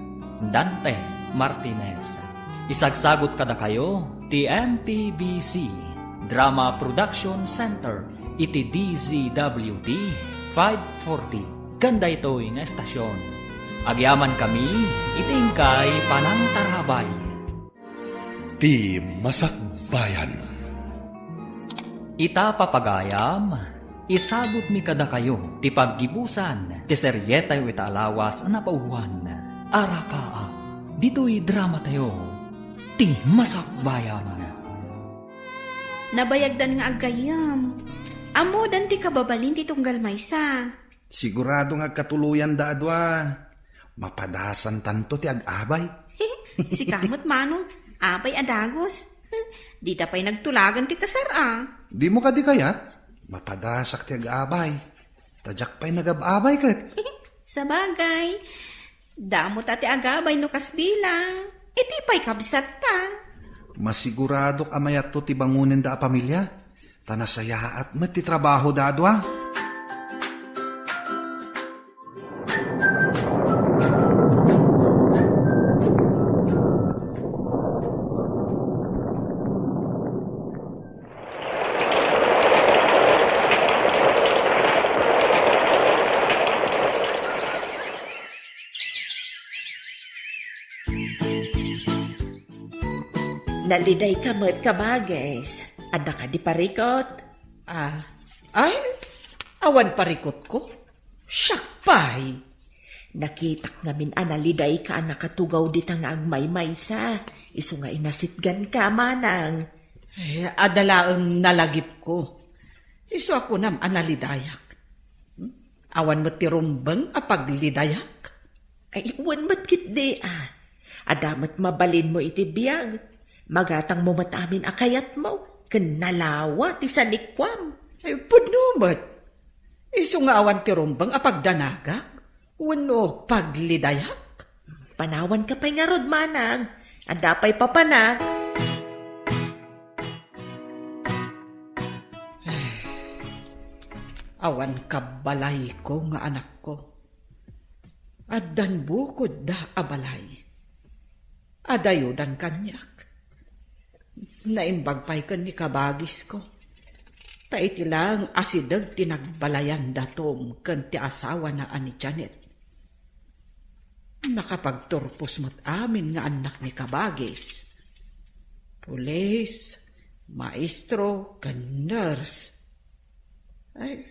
Dante Martinez. Isagsagut kadakayo ti M P B C Drama Production Center iti D Z W T five forty ken daytoy nga estasion. Agyamankami iti inkay panangtarabay. Ti Masakbayan. Ita, papagayam, isagutmi kadakayo ti paggibusan ti serietayo ita a lawas a napauluan, Arapaap, ditoy dramatayo, Ti Masakbayan. Nabayagdan nga aggayyem. Ammodan ti kababalin ti tunggal maysa. Sigurado nga agkatuloyanda a dua. Mapadasantanto ti ag-abay. Sika met, Manong, abay a dagus. Dida pay nagtulagan ti kasar a. Dimo kadi kayat? Mapadasak ti ag-abay. Ta diak pay nagab-abay ket. Sabagay, damo ta ti agabay no kasdi lang. Iti pay kabsatta. Masiguradok a mayatto ti bangonenda a pamilia. Ta nasayaat met ti trabahoda a dua. Nalidayka met, kabages. Adda kadi parikut? Ah, ay, awan parikutko. Siak pay. Nakitak ngamin a nalidayka a nakatugaw dita nga agmaymaysa, isu nga inasitganka, manang. Eh, adda laeng nalagipko. Isu a kunam a nalidayak. Hmm? Awan met ti rumbeng a paglidayak. Ay, wen met ketdi a. Adda met mabalinmo iti biag. Magatangmo met amin a kayatmo, ken nalawa ti sanikuam. Ay, pudno met. Isu nga awan ti rumbeng a pagdanagak wenno paglidayak. Panawanka pay ngarud, manang. Adda pay papanak. Awan kabalayko nga anakko. Addan bukodda a balay. Adayodan kaniak. Naimbag pay ken ni kabagisko. Ta iti laeng asideg ti nagbalayanda Tom ken ti asawana a ni Janet. Nakapagturpos met amin nga annak ni kabagis. Pulis, maestro, ken nurse. Ay,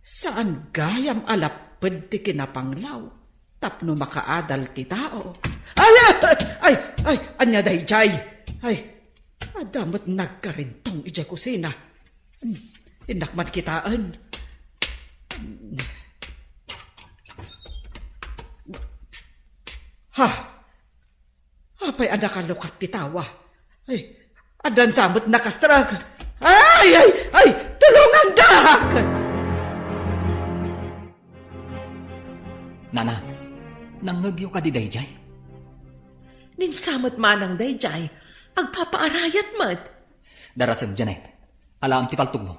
saan gayam a lapped ti kinapanglaw tapno makaadal ti tao. Ay, ay, ay, ay, ania daydiay? Ay, adda met nagkarintong idiay kusina. Innak man kitaen. Ha? Apay a nakalukat ti tawa? Ay, addan sa met nakastrag. Ay, ay, ay, tulongandak! Nana, nangngegyo kadi daydiay? Ninsa met manang daydiay, agpapaarayat met. Darasem, Janet. Alaem ti paltogmo.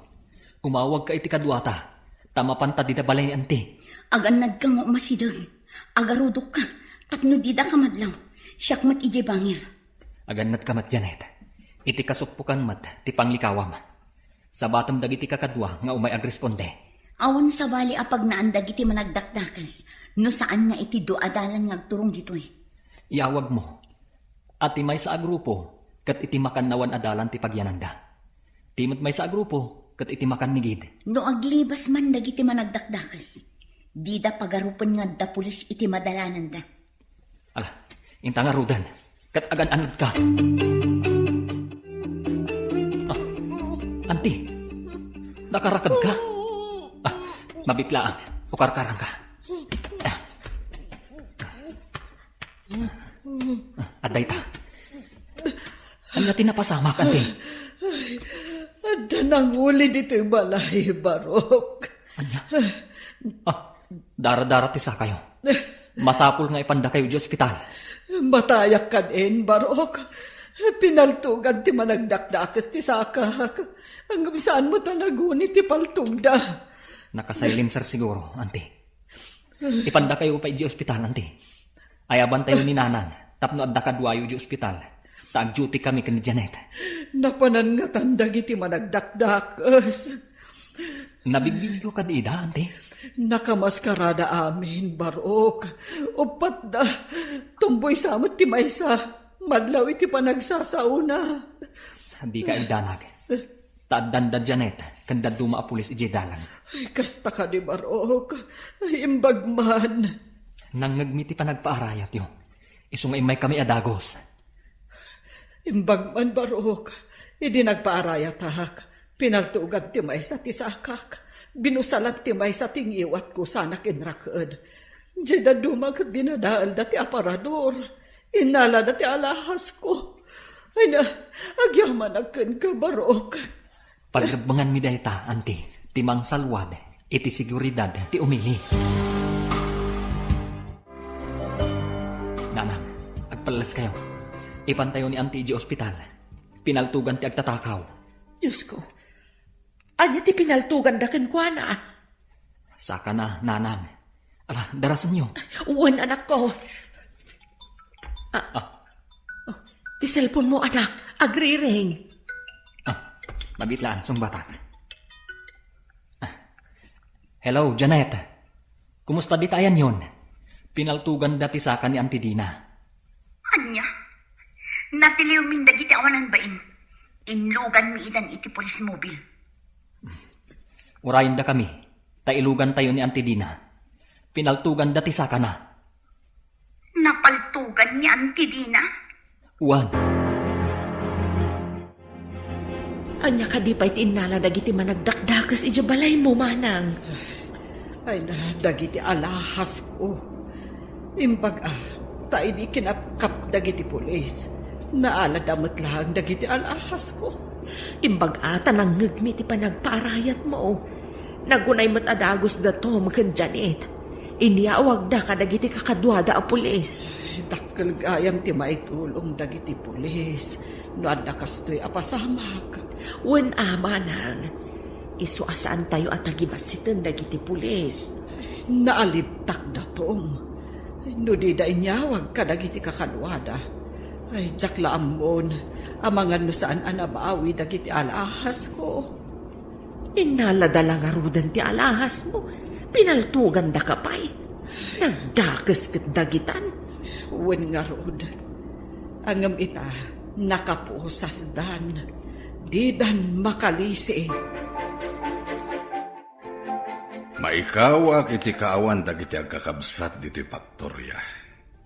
Umawagka iti kaduata, ta mapanta dida balay ni Auntie. Agannadka nga umasideg. Agarudokka, tapno didaka madlaw. Siak met idiay bangir. Agannadka met, Janet. Iti kasuppokan met ti panglikawam. Sabatem dagiti kakadua nga umay agresponde. Awan sabali a pagnaan dagiti managdakdakes no saan nga iti dua a dalan nga agturong ditoy. Iyawagmo a ti maysa a grupo ket iti makannawan a dalan ti pagyananda. Ti met maysa a grupo ket iti makannigid. No aglibas man dagiti managdakdakes, dida pagarupen nga adda pulis iti madalananda. Ala, inta ngaruden, ket agan-anadka. Ah, Auntie, nakarakedka? Ah, mabitlaang, ukarkarangka. Ah, adda ita. Ania ti napasamak, Auntie? Ay, adda nanguli ditoy balay, Barok. Ania? Ah, dara-dara ti sakayo. Masapul nga ipandakayo idiay ospital. Matayak kad-in, Barok. Pinaltugan ti managdakdakes ti sakak. Ngem saan met a naguni ti paltogda. Nakasaylinser siguro, Auntie. Ipandakayo pay idiay ospital, Auntie. Ayabantayo ni Nanang tapno adda kaduayo idiay ospital. Ta agduty kami ken ni Janet. Napanan ngatan dagiti managdakdakes. Nabigbigyo kadi ida, Auntie? Nakamaskarada amin, Barok. Uppatda. Tumboy sa met ti maysa. Madlaw iti panagsasaona. Dika idanag. Ta addanda Janet ken dadduma a pulis idiay dalan. Ay, kasta kadi, Barok. Ay, imbag man. Nangngegmi ti panagpaarayatyo. Isu nga immaykami a dagus. Imbag man, Barok. Idi nagpaarayatak, pinaltugan ti maysa ti sakak. Binusalan ti maysa ti ngiwatko sanak inraked. Diay dadduma ket dinadaelda ti aparador. Innalada ti alhasko. Ay na, agyamanak kenka, Barok. Pagrebbenganmi dayta, Auntie, ti mangsalwad iti seguridad ti umili. Nanang, agpalleskayo. Ipantayo ni Auntie idiay ospital. Pinaltugan ti agtatakaw. Diosko, ania ti pinaltuganda kenkuana? Sakana, Nanang. Ala, darasenyo. Wen, anakko. Ah. Ah. Oh, ti cellphone mo, anak. Agriring. Ah, mabitlaan, sungbatak. Ah. Hello, Janet. Kumusta dita ayanyon? Pinaltuganda ti saka ni Auntie Dina. Ania? Natiliwmin dagiti awanan bain. Inluganmi idan iti police mobile. Urayendakami, ta ilugantayo ni Auntie Dina. Pinaltuganda ti sakana. Napaltugan ni Auntie Dina? Wen. Ania kadi pay ti innala dagiti managdakdakes idiay balaymo, manang? Ay na, dagiti alhasko. Imbag a, ta idi kinapkap dagiti pulis, naalada met laeng dagiti alhasko. Imbag a ta nangngegmi ti panagpaarayatmo. Nagunay met a dagusda Tom ken Janet. Inyawagda kadagiti kakaduada a pulis. Dakkel gayam ti maitulong dagiti pulis no adda kastoy a pasamak. Wen a, manang, isu a saantayo a tagibassiten dagiti pulis. Naalibtakda, Tom. No dida inyawag kadagiti kakaduada, ay, diak la ammon amangan no saan a nabawi dagiti alhahasko. Innalada la ngaruden ti alhahasmo. Pinaltogandaka pay. Nagdakes ket dagitan. Wen ngarud. Ngem ita, nakapusasdan. Didan makalisi. Maikawak iti kaawan dagiti agkakabsat ditoy faktoria.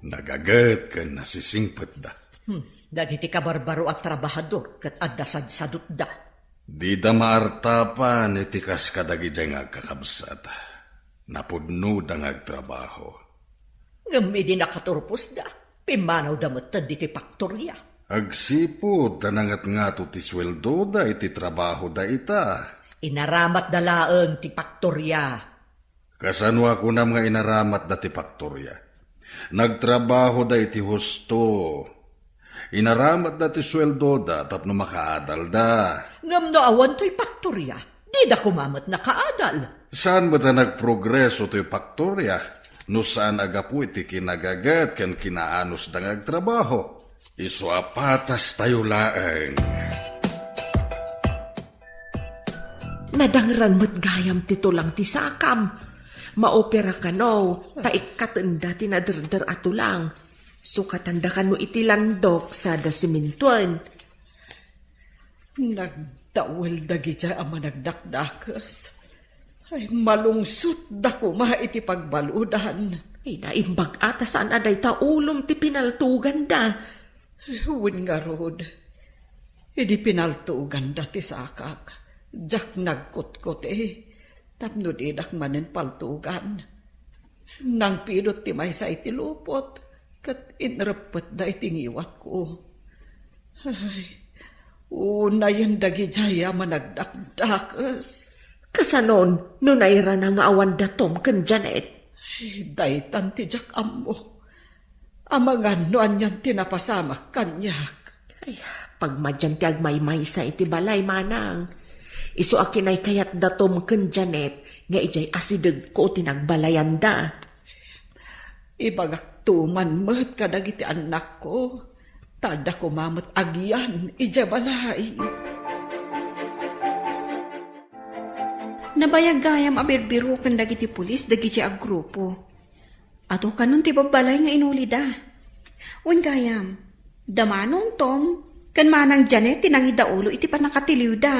Nagaget ken nasisingpetda. Hmm, dagiti kabarbaro a trabahador ket adda sadsadutda. Dida maartapan iti kas kadagidiay nga agkakabsat. Napudnoda nga agtrabaho. Ngem idi nakaturposda, pimmanawda metten ditoy faktoria. Agsipud ta nangatngato ti sueldoda iti trabahoda ita. Inaramatda laeng ti faktoria. Kasano a kunam nga inaramatda ti faktoria? Nagtrabahoda iti husto. Inaramatda ti sueldoda tapno makaadalda. Ngem no awan toy faktoria, dida koma met nakaadal. Saan met a nagprogreso toy faktoria no saan a gapu iti kinagaget ken kinaanusda nga agtrabaho? Isu a patastayo laeng. Nadangran met gayam ti tulang ti sakam. Maopera kano, ta ikkatenda ti naderder a tulang. Sukatanda kano iti landok sada simintoen. Nagdawel dagidiay a managdakdakes. Ay, malungsotda koma iti pagbaludan. Ay, naimbag a ta saan a dayta ulom ti pinaltoganda. Wen ngarud, idi pinaltoganda ti sakak, diak nagkutkuti, tapno didak manen paltogan. Nangpidot ti maysa iti lupot, ket inreppetda iti ngiwatko. Ay, unayen dagidiay a managdakdakes. Kasanon no nairana nga awanda Tom ken Janet? Ay, daytan ti diak ammo. Amangan no anian ti napasamak kaniak. Ay, pagmadian ti agmaymaysa iti balay, manang. Isu a kinaykayatda Tom ken Janet nga idiay asidegko ti nagbalayanda. Ibagakto man met kadagiti annakko, ta adda koma met agian idiay balay. Nabayag gayam a birbiroken dagiti pulis dagiti aggrupo. Adu kanon ti babbalay nga inulida. Wen gayam, da Manong Tom ken Manang Janet ti nangidaulo iti pannakatiliwda.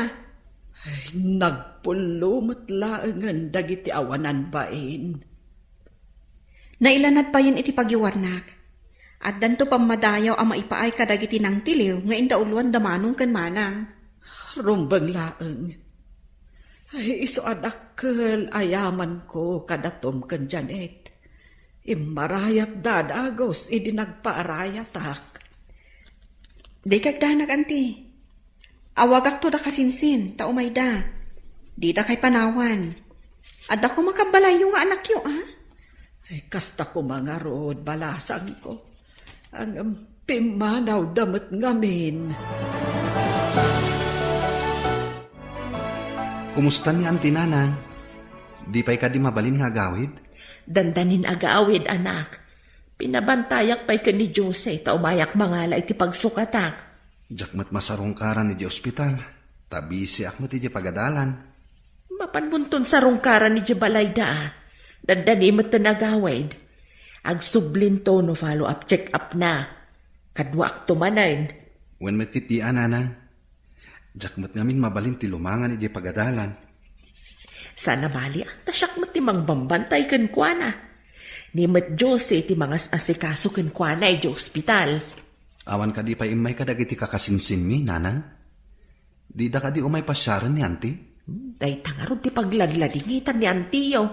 Ay, nagpullo met laengen dagiti awanan bain. Nailanad payen iti pagiwarnak. Addanto pammadayaw a maipaay kadagiti nangtiliw nga indauloan da Manong ken Manang. Rumbeng laeng. Ay, isu a dakkel a yamanko kada Tom ken Janet. Immarayatda a dagus idi nagpaarayatak. Dika agdanag, anti. Awagakto da kasinsin, ta umayda. Didakay panawan. Adda koma kabbalayyo nga anakyo, a? Ay, kasta koma ngarud, balasangko. Ngem pimmanawda met ngamin. Kumusta ni Auntie Nanang? Di pay kadi mabalin nga agawid? Dandanin agawid, anak. Pinabantayak pay ken ni Jose ta umayak mangala iti pagsukatak. Diak met masarungkaran idiay ospital, ta bisiak met idiay pagadalan. Mapanmonton sarungkaran idiay balayda, a. Dandani metten agawid. Agsublinto no follow-up check-up na. Kaduakto manen. Wen met ketdi a, nanang. Diak met ngamin mabalin ti lumangan idiay pagadalan. Saan a bali, a, ta siak met ti mangbambantay kenkuana. Ni met Jose ti mangas-asikaso kenkuana idiay ospital. Awan kadi pay immay kadagiti kakasinsinmi, nanang? Dida kadi umay pasiaren ni Auntie? Dayta ngarud ti pagladladingitan ni Auntie-yo.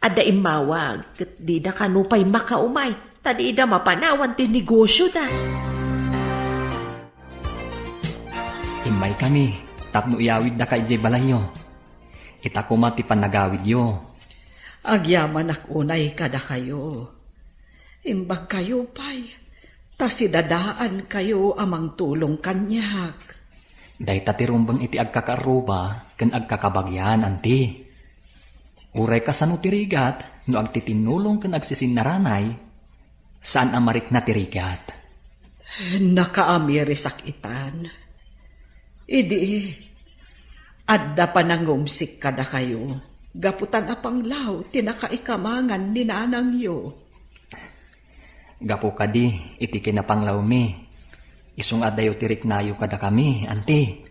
Adda immawag, ket dida kano pay makaumay, ta dida mapanawan ti negosyoda. Immaykami tapno iyawiddaka idiay balayyo. Ita koma ti pannagawidyo. Agyamanak unay kadakayo. Imbagkayo pay, ta sidadaankayo a mangtulong kaniak. Dayta ti rumbeng iti agkakaarruba ken agkakabagian, anti. Uray kasano ti rigat, no agtitinnulong ken agsisinnaranay, saan a marikna ti rigat. Nakaamirisak itan. Idi, adda panangumsik kadakayo, gapu ta napanglaw ti nakaikamangan ni nanangyo. Gapu kadi iti kinapanglawmi, isu nga addayo ti riknayo kadakami, anti.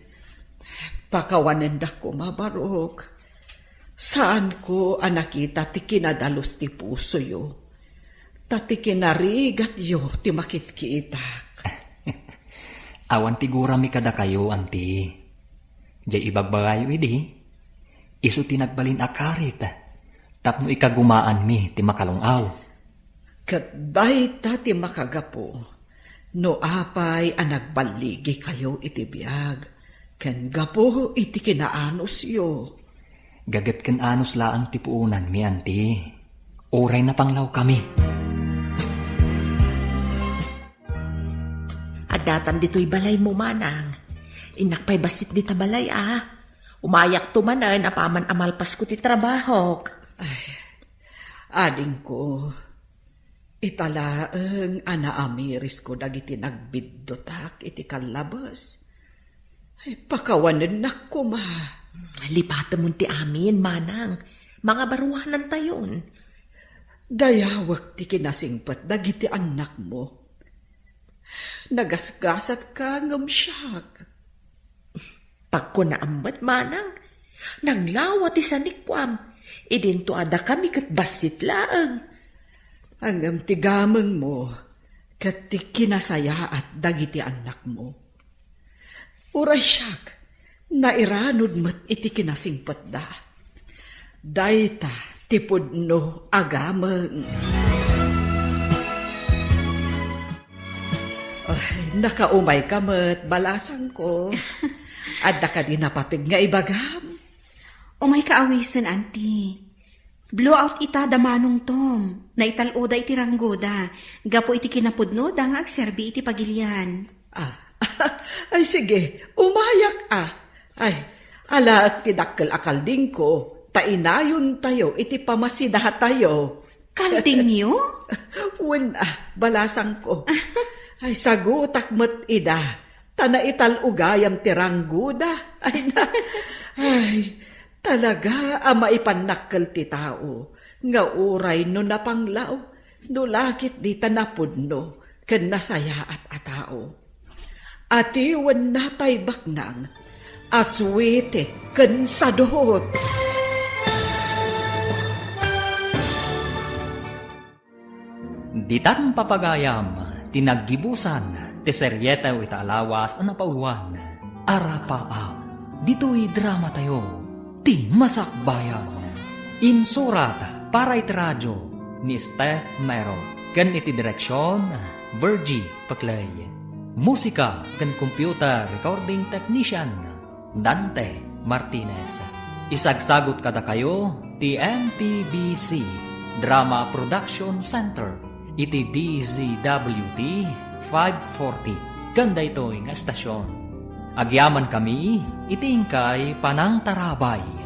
Pakawanendak koma, Barok. Saanko a nakita ti kinadalus ti pusoyo, ta ti kinarigatyo ti makitkitak. Awan ti gurami kadakayo, anti. Diay ibagbagayo idi, isu ti nagbalin a karit tapno ikagumaanmi ti makalung-aw. Ket dayta ti makagapu no apay a nagballigikayo iti biag ken gapu iti kinaanusyo. Gaget ken anus laeng ti puonanmi, anti. Uray napanglawkami. Addatan ditoy balaymo, manang. Innak pay bassit dita balay, a. Umayakto manen apaman a malpasko ti trabahok. Ay, adingko, ita laeng a naamirisko dagiti nagbiddutak iti kallabes. Ay, pakawanennak koma. Lipatemon ti amin, manang. Mangabaruanantayon. Dayawek ti kinasingpet dagiti annakmo. Nagasgasatka ngem siak. Pagkunaam met, manang, naglawa ti sanikkuam, idinto a dakami ket bassit laeng. Ngem ti gamengmo ket ti kinasayaat dagiti annakmo. Uray siak, nairanod met iti kinasingpetda. Dayta ti pudno a gameng. Ay, nakaumayka met, balasangko. Adda kadi napateg nga ibagam? Umayka awisen, anti. Blowout ita da Manong Tom. Naital-oda iti ranggoda gapu iti kinapudnoda nga agserbi iti pagilian. Ah, ay, sige, umayak, a. Ay, alaek ti dakkel a kaldingko, ta inayontayo iti pamasidatayo. Kaldingyo? Wen, a, balasangko. Ay, sagutak met ida, ta naital-o gayam ti ranggoda. Ay, na, ay, talaga a maipannakkel ti tao nga uray no napanglaw, no la ketdi ta napudno ken nasayaat a tao. Atiwenna tay baknang a suitik ken sadot. Ditan papagayam ti naggibusan ti serietew ita a lawas a napauluan, Arapaap. Ditoy dramatayo, Ti Masakbayan. Insurat para iti radio ni Steph Mero ken iti direksion, Virgie Peclay. Musika ken computer recording technician, Dante Martinez. Isagsagut kadakayo ti M P B C Drama Production Center iti D Z W T five forty ken daytoy nga estasion. Agyamankami iti inkay panangtarabay.